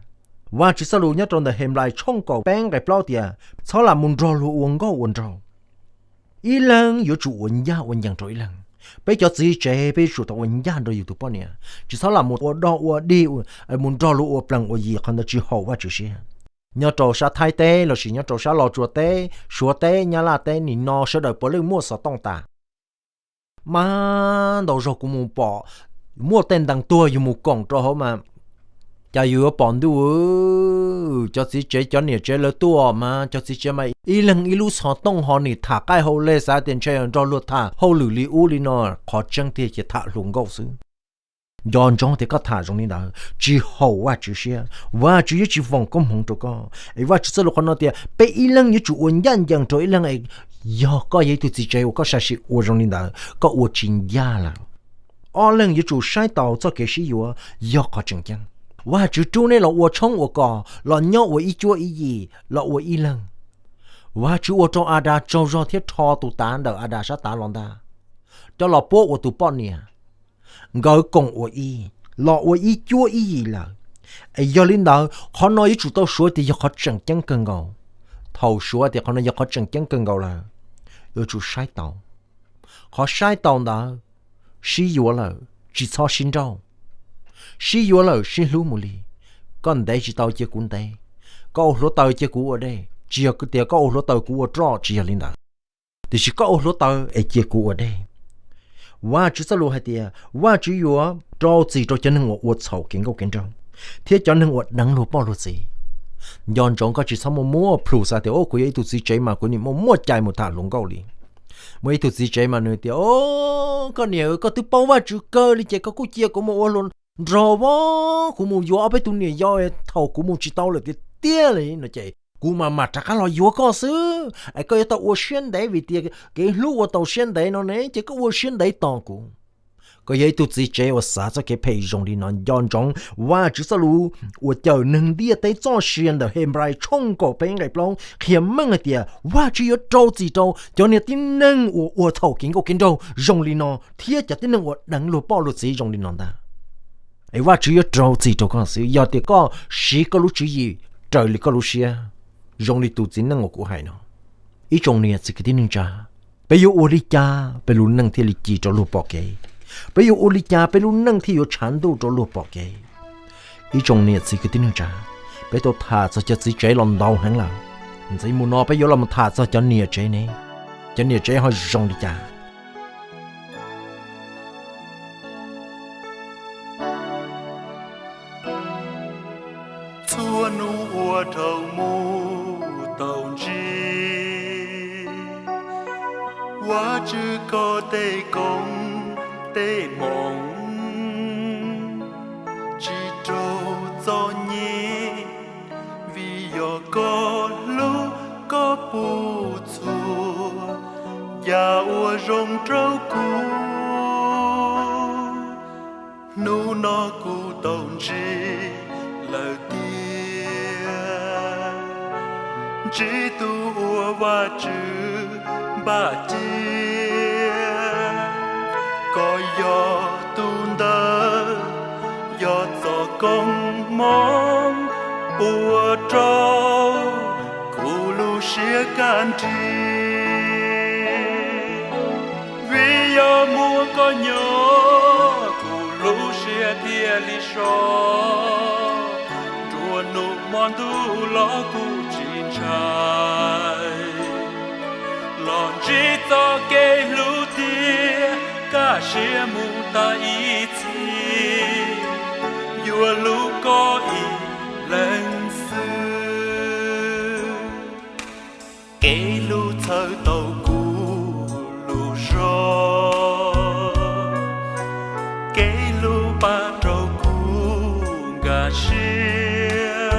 Vajtswv txoj lus nyob rau ntawm Henplais tshooj kaum peb nqe plaub tias, txhob lam mus nrog luag ua nkauj ua nraug. Ib leeg yuav tsum ua ncaj ua ncees rau ib leeg. Peb cov txiv tsev peb yuav tsum tau ua ncaj nrog yus tus poj niam, tsis txhob lam mus ua dog ua dig, mus nrog luag ua plees ua yi, qhov ntawd tsis haum Vajtswv siab. Nyob rau sab Thaib teb lossis nyob rau sab Los Tsuas teb, Suav teb, Nyab Laj teb, nim no sawv daws puav leej muaj xov tooj tas. Mas ntau zaug kuv mus pom muaj tej ntees tuag yus mus koom rau hauv mas, cas yus yuav pom ntuj, cov txiv tsev cov niam tsev lawv tuaj mas cov txiv tsev mas ib leeg ib lub xov tooj ho nim tham qaij hau le, xav tias ntshe nrog luag tham hauj lwm li ub li no. Qhov tseeb tiag ces tham hluas nkauj xwb. Nco ntsoov tias koj tham zoo li ntawd tsis haum Vajtswv siab, Vajtswv yuav tsis foom koob hmoov rau koj. Es Vajtswv txoj lus qhov no tias peb ib leeg yuav tsum ua ncaj ncees rau ib leeg. Yog koj yog ib tug txiv tsev uas koj sam sim ua zoo li ntawd, koj ua tsis ncaj lawm. Ob leeg yuav tsum saib taus txoj kev sib yuav yog qhov tseem ceeb. Vajtswv rub nej los ua tshoob ua kos, los nyob ua ib cuab ib yim, los ua ib leeg. Vajtswv ua rau Adas tsaug zog thiab rho tus tav ntawm Adas sab tav los ntag, coj los puab ua tus poj niam. Nkawd koom ua ib, los ua ib cuab ib yim lawm. Es yog li ntawd qhov no yuav tsum tau suav tias yog qhov tseem ceeb kawg nkaus. Thaum suav tias qhov no yog qhov tseem ceeb kawg nkaus lawm, yuav tsum saib taus. Qhov saib taus ntawd, sib yuav lawm tsis txhob sib nrauj. Sib yuav lawm sib hlub mus li. Koj ntev tsis tau cia kuv ntev, koj ua hluav taws cia kuv ua dej, tsis yog tias koj ua hluav taws kuv ua roj, tsis yog li ntawd. Tiam sis koj ua hluav taws es cia kuv ua dej. Vajtswv txoj lus hais tias Vajtswv yuav rau txim rau cov neeg uas ua txhaum kev nkauj kev nraug, thiab cov neeg uas deev luag poj luag txiv. Nco ntsoov koj tsis txhob muaj muaj plhus xav tias, o, kuv yog ib tug txiv tsev mas kuv nim muaj muaj cai mus tham hluas nkauj li. Muaj ib tug txiv tsev mas nws tias, o, koj niam, koj twb paub Vajtswv kawg li ces koj kuj cia kuv mus ua hluas nraug os, kuv mus yuav ob peb tug niam yau thaum kuv mus tsis tau lawm tiag tiag li no ces kuv mam mam rov qab los yuav koj xwb es koj yuav tau ua siab ntev vim tias kev hlub ua tau siab ntev no ne ces koj ua siab ntev tos kuv. Koj yog ib tug txiv tsev uas xav txoj kev phem zoo li no, nco ntsoov Vajtswv txoj lus uas cawm neeg ntiaj teb txoj sia ntawm Henplais tshooj kaum peb nqe plaub qhia meej hais tias Vajtswv yuav rau txim rau cov niag tib neeg uas ua txhaum kev nkauj kev nraug zoo li no thiab cov tib neeg uas deev luag poj luag txiv zoo li no ntag. Es Vajtswv yuav rau txim rau koj xwb yog tias koj siv koj lub tswv yim raws li koj lub siab, zoo li tus txiv neej uas kuv hais no. Ib tsoom niam txiv kwv tij neej tsa, peb yuav ua li cas peb lub neej thiaj li ci rau luag pom kev? Peb yuav ua li cas peb lub neej thiaj yuav tshav ntuj rau luag pom kev? Ib tsoom niam txiv kwv tij neej tsa, peb tau tham txog cov txiv tsev los ntau heev lawm. Ntxiv mus no peb yuav los tham txog cov niam tsev ne, cov niam tsev ho zoo li cas? Txhua hnub ua dhau mus tau ntsib Vajtswv koj tej koob tej hmoov, tsis raug txom nyem, vim yog koj hlub koj puv txhua yam uas zoo rau kuv. Hnub no kuv tau ntsib lawm tiag, ntsib tus uas Vajtswv npaj cia, koj yog tus ntawd, yog txoj koob hmoov ua rau kuv lub siab kaj nrig. Vim yog muaj koj nyob kuv lub siab thiaj li so, nruab hnub hmo ntuj los kuv tsis ntshai. Txoj kev hlub tiag kaj siab mus tas ib txhis, yuav hlub koj ib leeg xwb. Kev hlub txhawb tau kuv lub zog, kev hlub pab rau kuv nkag siab.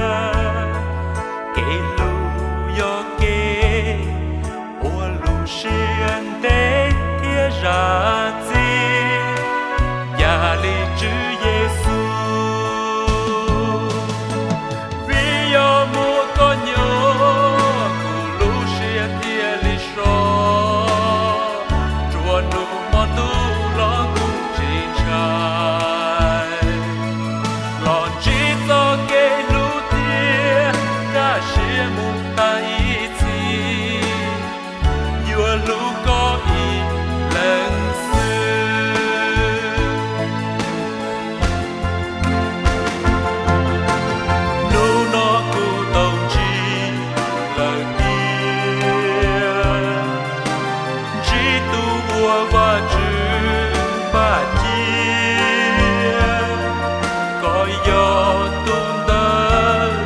Kev hlub yog kev ua lub siab ntev thiab zam txim, yam li Tswv Yexus. Vim yog muaj koj nyob, kuv lub siab thiaj li so, nruab hnub hmo ntuj los kuj tsis ntshai. Los ntsib txoj kev hlub tiag, kaj siab mus tas ib txhis, yuav hlub koj ib leeg xwb. Hnub no kuv tau ntsib lawm tiag, ntsib tus uas Vajtswv npaj cia, koj yog tus ntawd,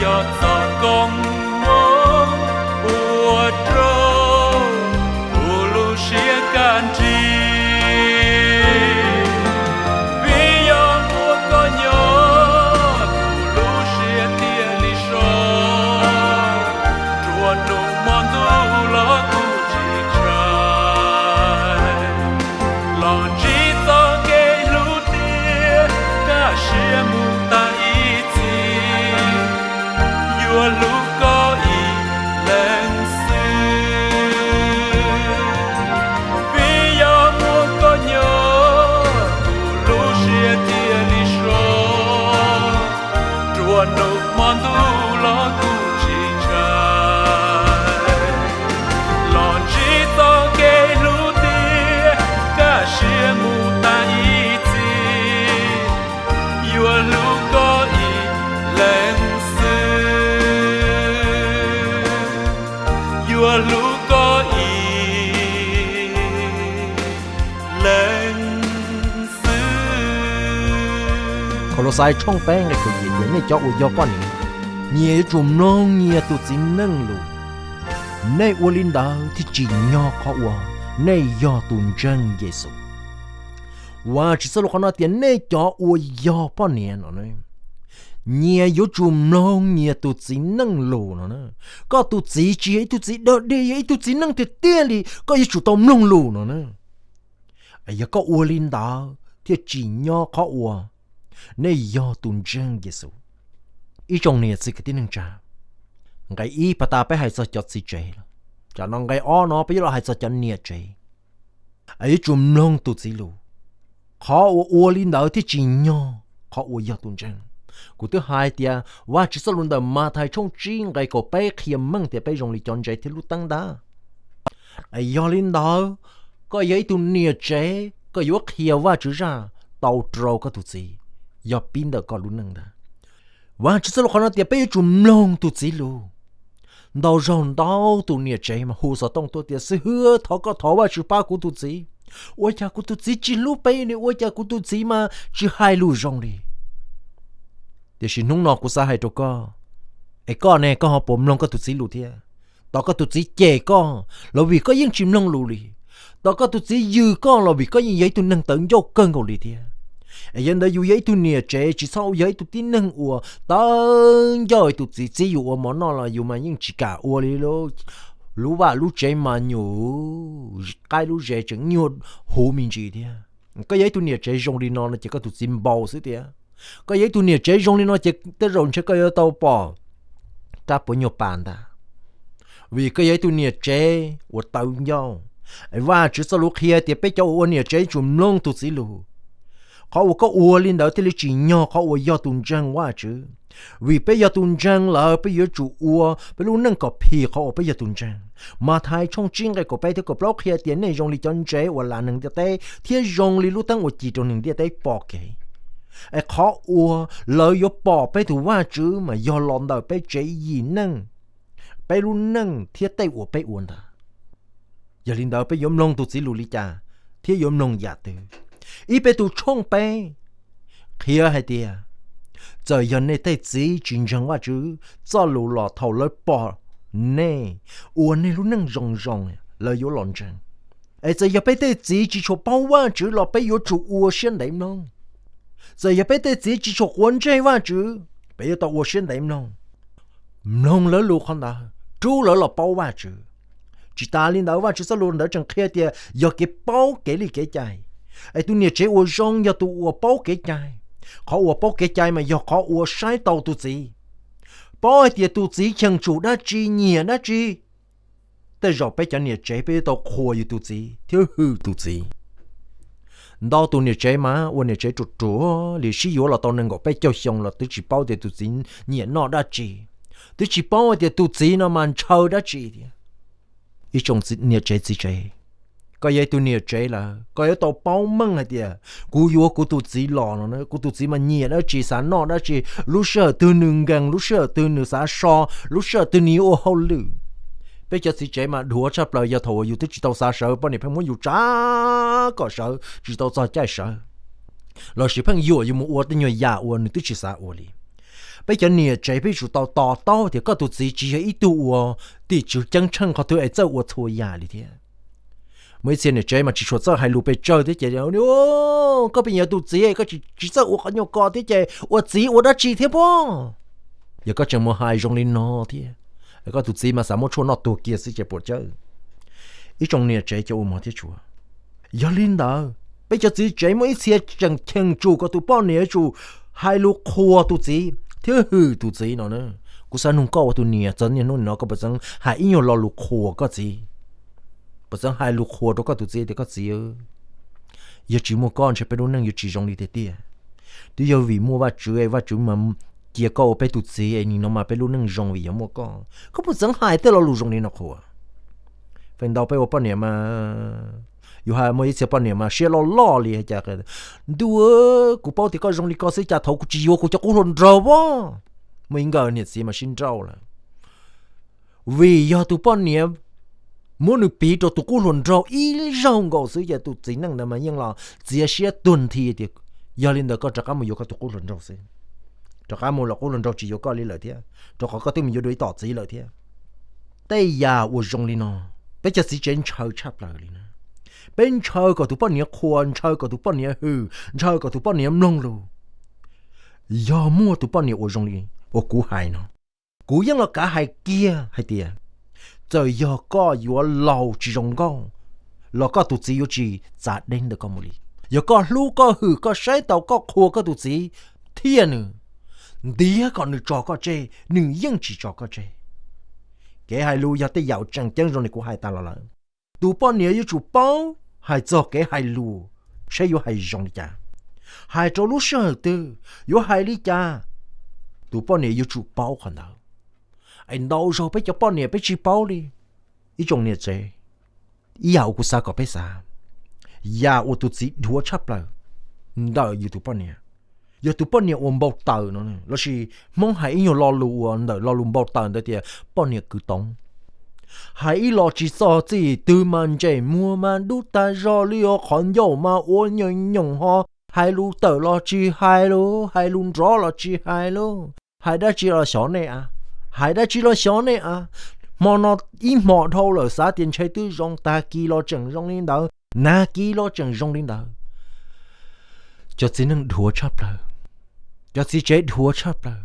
yog txoj koob hmoov ua rau kuv lub siab kaj nrig. Vim yog muaj koj nyob, kuv lub siab thiaj li so, nruab hnub hmo ntuj los kuj tsis ntshai. Los ntsib txoj kev hlub tiag, kaj siab mus tas ib txhis, yuav hlub koj ib leeg xwb. Vim yog muaj koj nyob, kuv lub siab thiaj li so, nruab hnub hmo ntuj los kuj tsis ntshai. Los ntsib txoj kev hlub tiag, kaj siab mus tas ib txhis, yuav hlub koj ib leeg xwb, yuav hlub koj ib leeg xwb. Kolauxais tshooj peb nqe kaum yim tias, nej cov uas yog poj niam, nyias yuav tsum mloog nyias tus txiv neej lus. Nej ua li ntawd thiaj tsim nyog qhov uas nej yog tus ntseeg Yexus. Vajtswv txoj lus qhov no tias nej cov uas yog poj niam no, nyias yuav tsum mloog nyias tus txiv neej lus no na. Koj tus txiv tsis yog ib tug txiv dog dig, yog ib tug txiv neej tiag tiag li, koj yuav tsum tau mloog lus no na. Yog koj ua li ntawd thiaj tsim nyog qhov uas nej yog tus ntseeg Yexus. Ib tsoom niam txiv kwv tij neej tsa, nqe ib pas tas peb hais txog cov txiv tsev lawm, tsam no nqe ob no peb yuav los hais txog cov niam tsev. Yuav tsum mloog tus txiv lus. Qhov uas ua li ntawd thiaj tsim nyog qhov uas yog tus ntseeg. Kuv twb hais tias Vajtswv txoj lus ntawm Mathais tshooj tsib nqe kaum peb qhia meej tias peb zoo li cov ntsev thiab lub teeb ntag. Yog li ntawd, koj yog ib tug niam tsev, koj yuav qhia Vajtswv zaj tau rau koj tus txiv, yog pib ntawm koj lub neej ntag. Vajtswv txoj lus qhov no tias peb yuav tsum mloog tus txiv lus. Ntau zaug ntau tus niam tsev mas hu xov tooj tuaj tias, xib hwb, thov koj thov Vajtswv pab kuv tus txiv. Ua cas kuv tus txiv tsis hlub peb li, ua cas kuv tus txiv mas tsis hais lus zoo li. Tiam sis hnub no kuv xav hais rau koj, es koj ne, koj ho puas mloog koj tus txiv lus thiab? Tos koj tus txiv cem koj los vim koj yeej tsis mloog lus li. Tos koj tus txiv yws koj los vim koj yeej yog ib tug neeg tawv ncauj kawg nkaus li thiab. Es yog ntawd yus yog ib tug niam tsev tsis txhob yog ib tug tib neeg uas tawv ncauj. Ib tug txiv txib yus ua mov noj los yus mas yeej tsis kam ua li. Lub vaj lub tsev mas nyuam qaib lub zes tseem nyuag huv me ntsis thiab. Koj yog ib tug niam tsev zoo li no no ces koj tus txiv npau xwb tiag. Koj yog ib tug niam tsev zoo li no ces tej zaum ntshe koj yuav tau pom rab puav nyuag pas ntag, vim koj yog ib tug niam tsev uas tawv ncauj. Vajtswv txoj lus qhia tias peb cov uas ua niam tsev yuav tsum mloog tus txiv lus. Qhov uas koj ua li ntawd thiaj li tsim nyog qhov uas yog tus ntseeg Vajtswv. Vim peb yog tus ntseeg lawm peb yuav tsum ua peb lub neej kom phim qhov uas peb yog tus ntseeg. Mathais tshooj tsib nqe kaum peb thiab kaum plaub qhia tias, nej zoo li cov ntsev uas las neeg ntiaj teb thiab zoo li lub teeb uas ci rau neeg ntiaj teb pom kev. Es qhov uas lawv yuav pom peb tus Vajtswv mas yog los ntawm peb tsev yim neej, peb lub neej thiab tej uas peb ua ntag. Yog li ntawd peb yuav mloog tus txiv lus li cas thiab yuav mloog yam twg? Ib Petus tshooj peb qhia hais tias, txawm yog nej tej txiv tsis ntseeg Vajtswv txoj lus los thaum lawv pom nej ua nej lub neej zoo zoo, lawv yuav los ntseeg. Es txawm yog peb tej txiv tsis tshua paub Vajtswv los peb yuav tsum ua siab ntev mloog. Txawm yog peb tej txiv tsis tshua quav ntsej Vajtswv, peb yuav tau ua siab ntev mloog, mloog lawv lus qhov ntawd, rub lawv los paub Vajtswv. Tsis tas li ntawd, Vajtswv txoj lus ntawd tseem qhia tias yog kev paub kev li kev cai. Es tus niam tsev uas zoo yog tus uas paub kev cai. Qhov uas paub kev cai mas yog qhov uas saib taus tus txiv, paub hais tias tus txiv cheem tsum dab tsi, nyiam dab tsi. Tej zaum peb cov niam tsev peb yuav tau qhuas yus tus txiv thiab hwm tus txiv. Ntau tus niam tsev mas ua niam tsev ruam ruam li, sib yuav los tau nees nkaum peb caug xyoo los twb tsis paub tias tus txiv nyiam noj dab tsi, twb tsis paub tias tus txiv no mas ntshaw dab tsi thiab. Ib tsoom niam tsev txiv tsev, koj yog ib tug niam tsev lawm, koj yuav tau paub meej hais tias kuv yuav kuv tus txiv los no, kuv tus txiv mas nyiam dab tsi, xav noj dab tsi, lub sij hawm twg nws nkees, lub sij hawm twg nws xav so, lub sij hawm twg nws yuav ua hauj lwm. Peb cov txiv tsev mas dhuav tshaj plaws yog thaum uas yus twb tsis tau xav sawv, poj niam pheej muab yus tsa kom sawv tsis tau txog caij sawv, lossis pheej yuam yus mus ua tej nyuag yam uas nws twb tsis xav ua li. Peb cov niam tsev peb yuav tsum tau to taub tias koj tus txiv tsis yog ib tug uas tim tswv ceeb tsheej qhov twg es txawj ua txhua yam li thiab. Muaj ib txhia niam tsev mas tsis tshua txawj hais lus pes tsawg thiab ces, koj pheej yog tus txiv koj tsis txawj ua qhov nyuag ko thiab ces ua txiv ua dab tsi thiab pob? Yog koj tseem mus hais zoo li no thiab, koj tus txiv mas xav muab tshuaj noj tuag kiag xwb ces puas cawj. Ib tsoom niam tsev cov ua mov thiab tshuaj, yog li ntawd peb cov txiv tsev muaj ib txhia tseem cheem tsum kom tus poj niam yuav tsum hais lus qhuas tus txiv thiab hwm tus txiv no. Kuv xav nug koj ua tus niam, txog niaj hnub no koj puas txeev hais ib nyuag lo lus qhuas koj txiv? Puas txeev hais lus qhuas rau koj tus txiv tias koj txiv, yog tsis muaj koj ntshe peb lub neej yuav tsis zoo li tiag tiag. Twb yog vim muaj Vajtswv, Vajtswv mas cia koj ua peb tus txiv es nim no mas peb lub neej zoo vim yog muaj koj. Koj puas txeev hais tej lo lus zoo li no qhuas? Feem ntau peb ua poj niam mas, yus hais muaj ib txhia poj niam mas siab loj loj li cas, ntuj, kuv paub tias koj zoo li ko xwb cas thaum kuv tsis yuav kuv cov qub hluas nraug pob. Muaj ib nkawm niam txiv mas sib nrauj lawm, vim yog tus poj niam muab nws piv rau tus qub hluas nraug ib zaug nkaus xwb ces tus txiv neej ntawd mas yeej los txiav siab tuag nthi tias, yog li ntawd koj rov qab mus yuav koj tus qub hluas nraug xwb, rov qab mus los qub hluas nraug tsis yuav koj li lawm thiab, rau qhov koj twb mus yuav dua ib tom txiv lawm thiab. Tej yam uas zoo li no, peb cov txiv tsev ntshaw tshaj plaws li na. Peb ntshaw kom tus poj niam qhuas, ntshaw kom tus poj niam hwm, ntshaw kom tus poj niam mloog lus. Yog muaj tus poj niam uas zoo li uas kuv hais no, kuv yeej los kav hais kiag hais tias, txawm yog koj yuav laus tsis zoo nkauj los koj tus txiv yuav tsis txav deb ntawm koj mus li. Yog koj hlub koj hwm koj saib taus koj qhuas koj tus txiv thiab nws, ntiav kom nws tso koj tseg nws yeej tsis tso koj tseg. Kev hais lus yog tej yam tseem ceeb zoo li kuv hais tas los lawm. Tus poj niam yuav tsum paub hais txog kev hais lus, saib yuav hais zoo li cas, hais rau lub sij hawm twg, yuav hais li cas. Tus poj niam yuav tsum paub qhov ntawd. Es ntau zaug peb cov poj niam peb tsis paub li. Ib tsoom niam tsev, ib yam uas kuv xav kom peb xav, yam uas tus txiv dhuav tshaj plaws ntawm yus tus poj niam, yog tus poj niam uas npau taws no, lossis Hmoob hais ib nyuag lo lus uas ntawm lo lus npau taws ntawd tias poj niam kwv toov. Hais ib los tsis txog txij twg mas ntsej muag mas dub tag zog li os, qhov ncauj mas ua nyoos nyoos ho, hais lus tawm los tsis hais lus, hais lus nrov los tsis hais lus, hais dab tsi los xyov nej a, hais dab tsi los xyov nej a. Hmo no ib hmo dhau lawm xav tias ntshe twb zoo, tag kis los tseem zoo li ntawd, nag kis los tseem zoo li ntawd. Cov txiv neej dhuav tshaj plaws, cov txiv tsev dhuav tshaj plaws.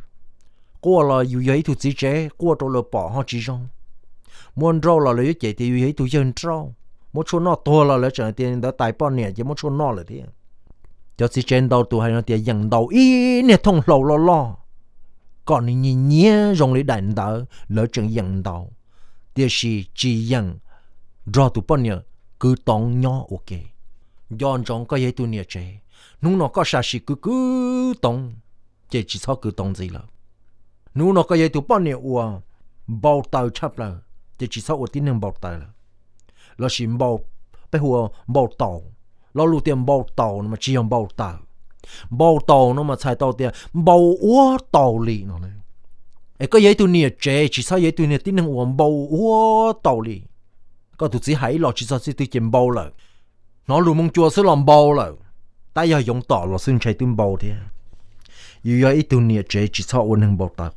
Quaj los yus yog ib tug txiv tsev, quaj rau lawv pom ho tsis zoo. Muab nrauj los lawv yuav cem tias yus yog ib tug yawg nrauj. Muab tshuaj noj tuag los lawv tseem tias ntawd tais poj niam ces muab tshuaj noj lawm thiab. Cov txiv tsev ntau tus hais no tias yeem ntaus ib niag thooj hlau loj loj kom nws nyias nyiav zoo li daim ntawv, lawv tseem yeem ntaus, tiam sis tsis yeem nrog tus poj niam kwv toov nyob ua ke. Nco ntsoov koj yog ib tug niam tsev, hnub no koj sam sim kwv kwv toov, ces tsis txhob kwv toov ntxiv lawm. Hnub no koj yog ib tug poj niam uas npau taws tshaj plaws, ces tsis txhob ua tib neeg npau taws lawm. Lossis npau, peb hu ua npau taus. Lo lus tias npau taus no mas tsis yog npau taws. Npau taus no mas txhais tau tias npau ua taus li no. Es koj yog ib tug niam tsev tsis txhob yog ib tug niag tib neeg uas npau ua taus li. Koj tus txiv hais ib los tsis txog txij twg ces npau lawm. Hnov lus moo cua xwb los npau lawm. Tab yog yoov tom los xwb ntshai twb npau thiab. Yus yog ib tug niam tsev tsis txhob ua neeg npau taws.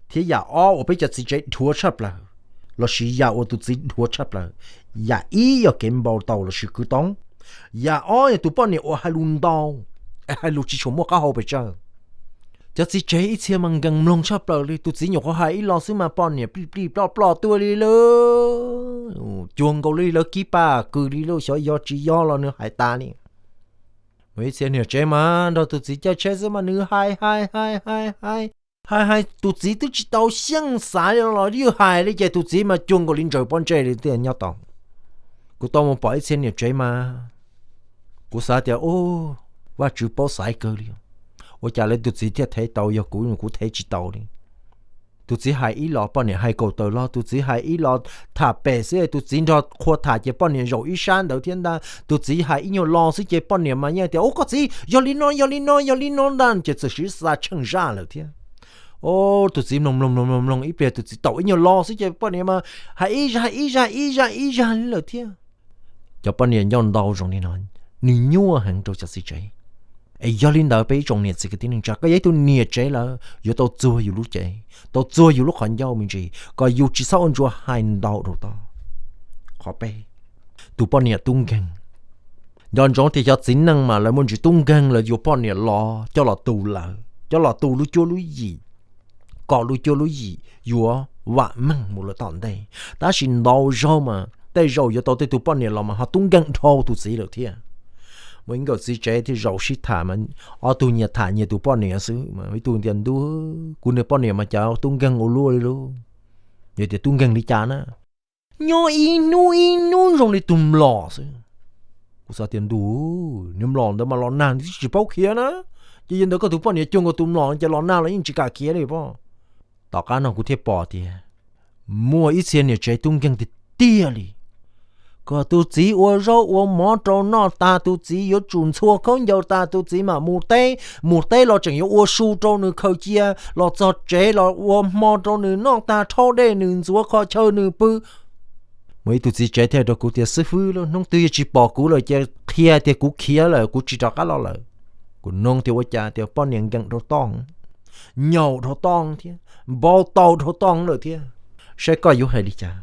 Thiab yam ob uas peb cov txiv tsev dhuav tshaj plaws, lossis yam uas tus txiv dhuav tshaj plaws, yam ib yog kev npau taws lossis kwv toob. Yam ob yog tus poj niam uas hais lus ntau, hais lus tsis tshua muaj qab hau pes tsawg. Cov txiv tsev ib txhia mas nkees mloog tshaj plaws li, tus txiv nyuam qhuav hais ib los xwb mas poj niam plij plij ploj ploj tuaj li lauj, cuag nkaus li lawv kib paj kws li lauj, xyov yog tsis yog los nws hais tas li. Mus ib txhia niam tsev mas nrog tus txiv caij tsheb xwb mas nws hais hais hais hais hais hais hais, tus txiv twb tsis tau xyeej xav li los yeej hais li ces tus txiv mas cuag nkaus li ntsaws pob ntseg li tiag nyob tau. Kuv tau mus pom ib txhia niam tsev mas kuv xav tias, Vaj tswv paub xaiv kawg li, ua cas lawv tus txiv thiaj thev tau, yog kuv kuv thev tsis tau li. Tus txiv hais ib los poj niam hais kaum tawm los, tus txiv hais ib los tham pem xwb tus txiv nrog qhua tham ces poj niam zaum ib sab ntawd thiab ntag. Tus txiv hais ib nyuag lo xwb ces poj niam mas yeej tias, Ub, koj txiv, yog li no, yog li no, yog li no ntag, ces txawm siv xa tsheej zaj lawm thiab. Tus txiv mloog mloog mloog mloog mloog ib pliag, tus txiv tau ib nyuag lo xwb ces poj niam mas hais ib zaj ib zaj ib zaj ib zaj li lawm thiab. Cov poj niam ncauj ntau zoo li no, nws nyuaj heev rau cov txiv tsev. Es yog li ntawd peb ib tsoom niam txiv kwv tij neej tsa, koj yog ib tug niam tsev lawm yuav tau txuag yus lub cev, tau txuag yus lub qhov ncauj me ntsis, kom yus tsis txhob ua ntsuag hais ntau rau toj. Qhov peb, tus poj niam tub nkeeg. Nco ntsoov tias cov txiv neej mas lawv muaj ntsis tub nkeeg, lawv yuav poj niam los coj los tu lawv, coj los tu lub cuab lub yim, kom lub cuab lub yim yuav vam meej mus lawm tom ntej. Tab sis ntau zaug mas tej zaum yuav tau tej tug poj niam los mas ho tub nkeeg dhau tus txiv lawm thiab. Muaj ib nkawm txiv tsev thiaj zaum sib tham mas ob tug nyias tham nyias tus poj niam xwb mas ib tug tias, Ntuj, kuv niag poj niam mas cas tub nkeeg ua luaj li lauj. Yog tias tub nkeeg li cas na? Nyob ib hnub ib hnub zoo li tus mlom xwb. Kuv xav tias, Ntuj, niag mlom ntawd mas los nag nws twb tsis paub khiav na. Ces yog ntawd koj tus poj niam cuag nkaus tus mlom ces los nag los yeej tsis kam khiav li pob. Tom qab no kuv thiaj pom tias muaj ib txhia niam tsev tub nkeeg tiag tiag li. Kom tus txiv ua zaub ua mov rau noj tas, tus txiv yuav tsum ntxhua khaub ncaws tas tus txiv mam mus teb, mus teb los tseem yuav ua su rau nws khaws cia, los txog tsev los ua hmo rau nws noj tag, rhaub dej nws ntxuav, kho chaw nws pw. Muaj ib tug txiv tsev thiaj rau kuv tias, Xib fwb, hnub twg yog tsis pom kuv lawm ces qhia tias kuv khiav lawm, kuv tsis rov qab los lawm. Kuv nug tias ua cas, tias poj niam nkees dhau toj, nyaum dhau toj thiab, npau taws dhau toj lawm thiab, saib koj yuav hais li cas.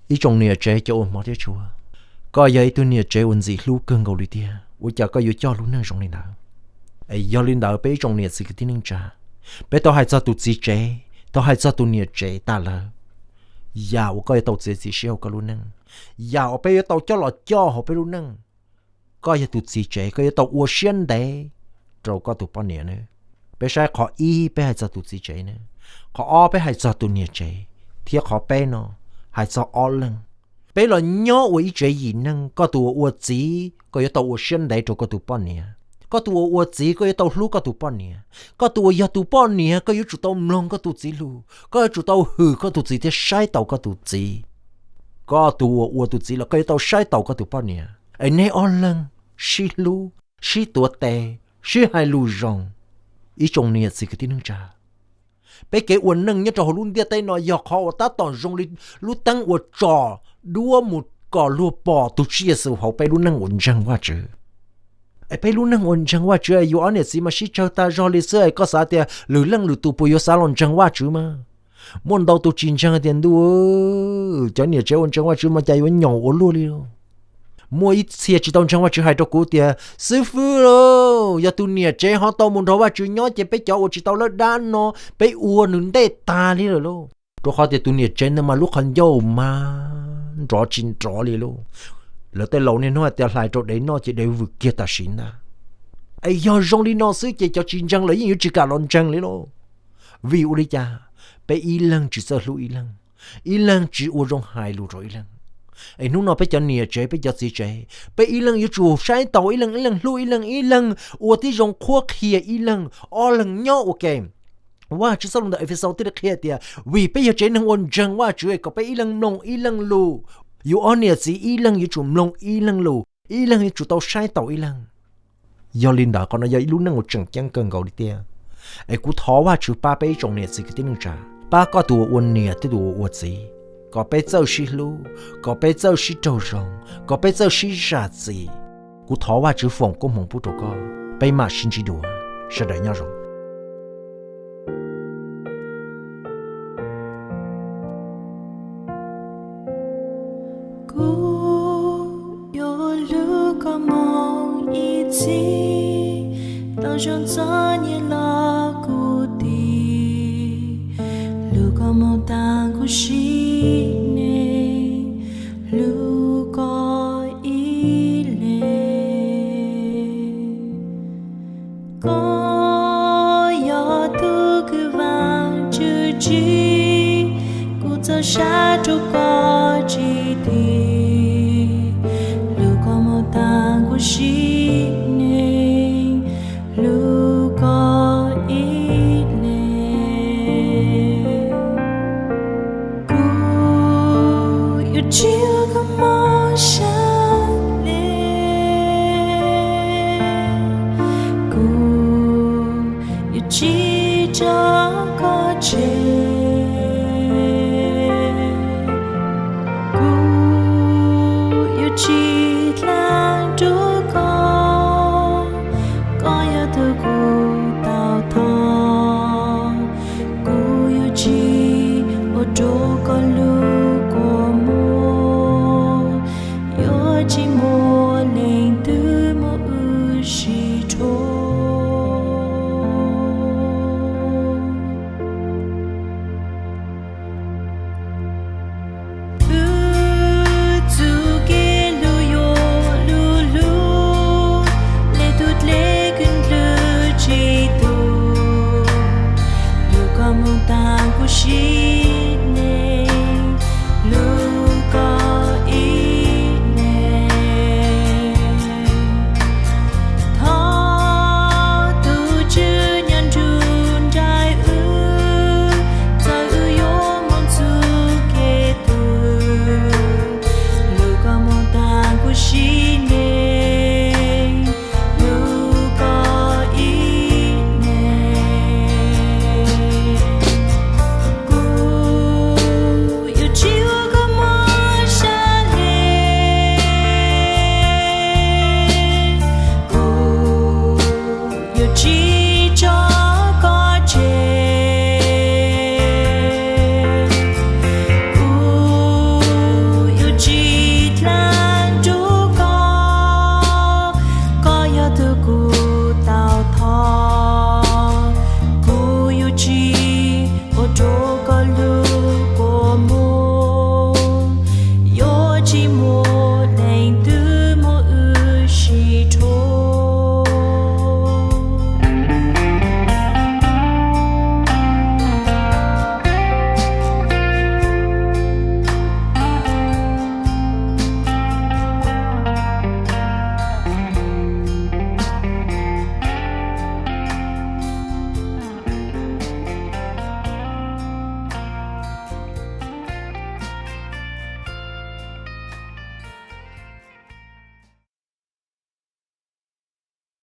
Ib tsoom niam tsev cov uas hmov thiab tshua, koj yog ib tug niam tsev uas ntxim hlub kawg nkaus li tiag, ua cas koj yuav coj lub neej zoo li ntawd? Es yog li ntawd peb ib tsoom niam txiv kwv tij neej tsa, peb tau hais txog tus txiv tsev, tau hais txog tus niam tsev tas lawm, yam uas koj yuav tau txiav txim siab hauv koj lub neej, yam uas peb yuav tau coj los coj hauv peb lub neej. Koj yog tus txiv tsev, koj yuav tau ua siab ntev rau koj tus poj niam na. Peb saib qhov ib peb hais txog tus txiv tsev na, qhov ob peb hais txog tus niam tsev, thiab qhov peb no hais txog ob leeg. Peb los nyob ua ib tsev yim neeg, koj tus uas ua txiv koj yuav tau ua siab ntev rau koj tus poj niam, koj tus uas ua txiv koj yuav tau hlub koj tus poj niam, koj tus uas yog tus poj niam koj yuav tsum tau mloog koj tus txiv lus, koj yuav tsum tau hwm koj tus txiv thiab saib taus koj tus txiv. Koj tus uas ua tus txiv los koj yuav tau saib taus koj tus poj niam, es neb ob leeg sib hlub, sib tuav tes, sib hais lus zoo. Ib tsoom niam txiv kwv tij neej tsa, peb kev ua neej nyob rau hauv lub ntiaj teb no yog qhov uas tab tom zoo li lub teeb uas tsom duab mus kom luag pom tus Tswv Yexus hauv peb lub neej uas ntseeg Vajtswv. Es peb lub neej uas ntseeg Vajtswv es yus ob niam txiv mas sib tsawg tag zog li xwb es koj xav tias lwm leej lwm tus puas yuav xav los ntseeg Vajtswv mas? Muaj ntau tus tsis ntseeg tias, Ntuj, cov niam tsev uas ntseeg Vajtswv mas cas yuav nyaum ua luaj li lauj. Muaj ib txhia tsis tau ntseeg Vajtswv hais rau kuv tias, Xib fwb lauj, yog tus niam tsev ho tau mus nrog Vajtswv nyob ces peb cov uas tsis tau lawb dab no peb ua nws ntej tag li lawm lauj. Rau qhov tias tus niam tsev ntawd mas lub qhov ncauj mas nrov tsis nrov li lauj. Lawv tej laus niaj hnub hais tias hlais rau dev noj ces dev vwm kiag tam sim ntag. Es yog zoo li no xwb ces cov tsis ntseeg lawv yeej yuav tsis kam los ntseeg li lauj. Vim ua li cas? Peb ib leeg tsis txawj hlub ib leeg, ib leeg tsis ua zoo hais lus rau ib leeg. Es hnub no peb cov niam tsev, peb cov txiv tsev, peb ib leeg yuav tsum saib taus ib leeg, ib leeg hlub ib leeg, ib leeg ua tib zoo qhuab qhia ib leeg, ob leeg nyob ua ke. Vajtswv txoj lus ntawm Efexaus thiaj li qhia tias, vim peb yog tsev neeg uas ntseeg Vajtswv, kom peb ib leeg mloog ib leeg lus. Yus ob niam txiv ib leeg yuav tsum mloog ib leeg lus, ib leeg yuav tsum tau saib taus ib leeg. Yog li ntawd, qhov no yog ib lub neej uas tseem ceeb kawg nkaus li tiag. Es kuv thov Vajtswv pab peb ib tsoom niam txiv kwv tij neej tsa, pab koj tus uas ua niam thiab tus uas ua txiv, kom peb txawj sib hlub, kom peb txawj sib raug zoo, kom peb txawj sib zam txim. Kuv thov Vajtswv foom koob hmoov pub rau koj, peb mam sib ntsib dua, sawv daws nyob zoo. Kuv yuav hlub koj mus ib txhis, tau zoo txom nyem los kuv tiv, hlub koj mus tag kuv sim neej, hlub koj ib leeg. Koj yog tus kwv Vajtswv tsim, kuv txhawj sab rau koj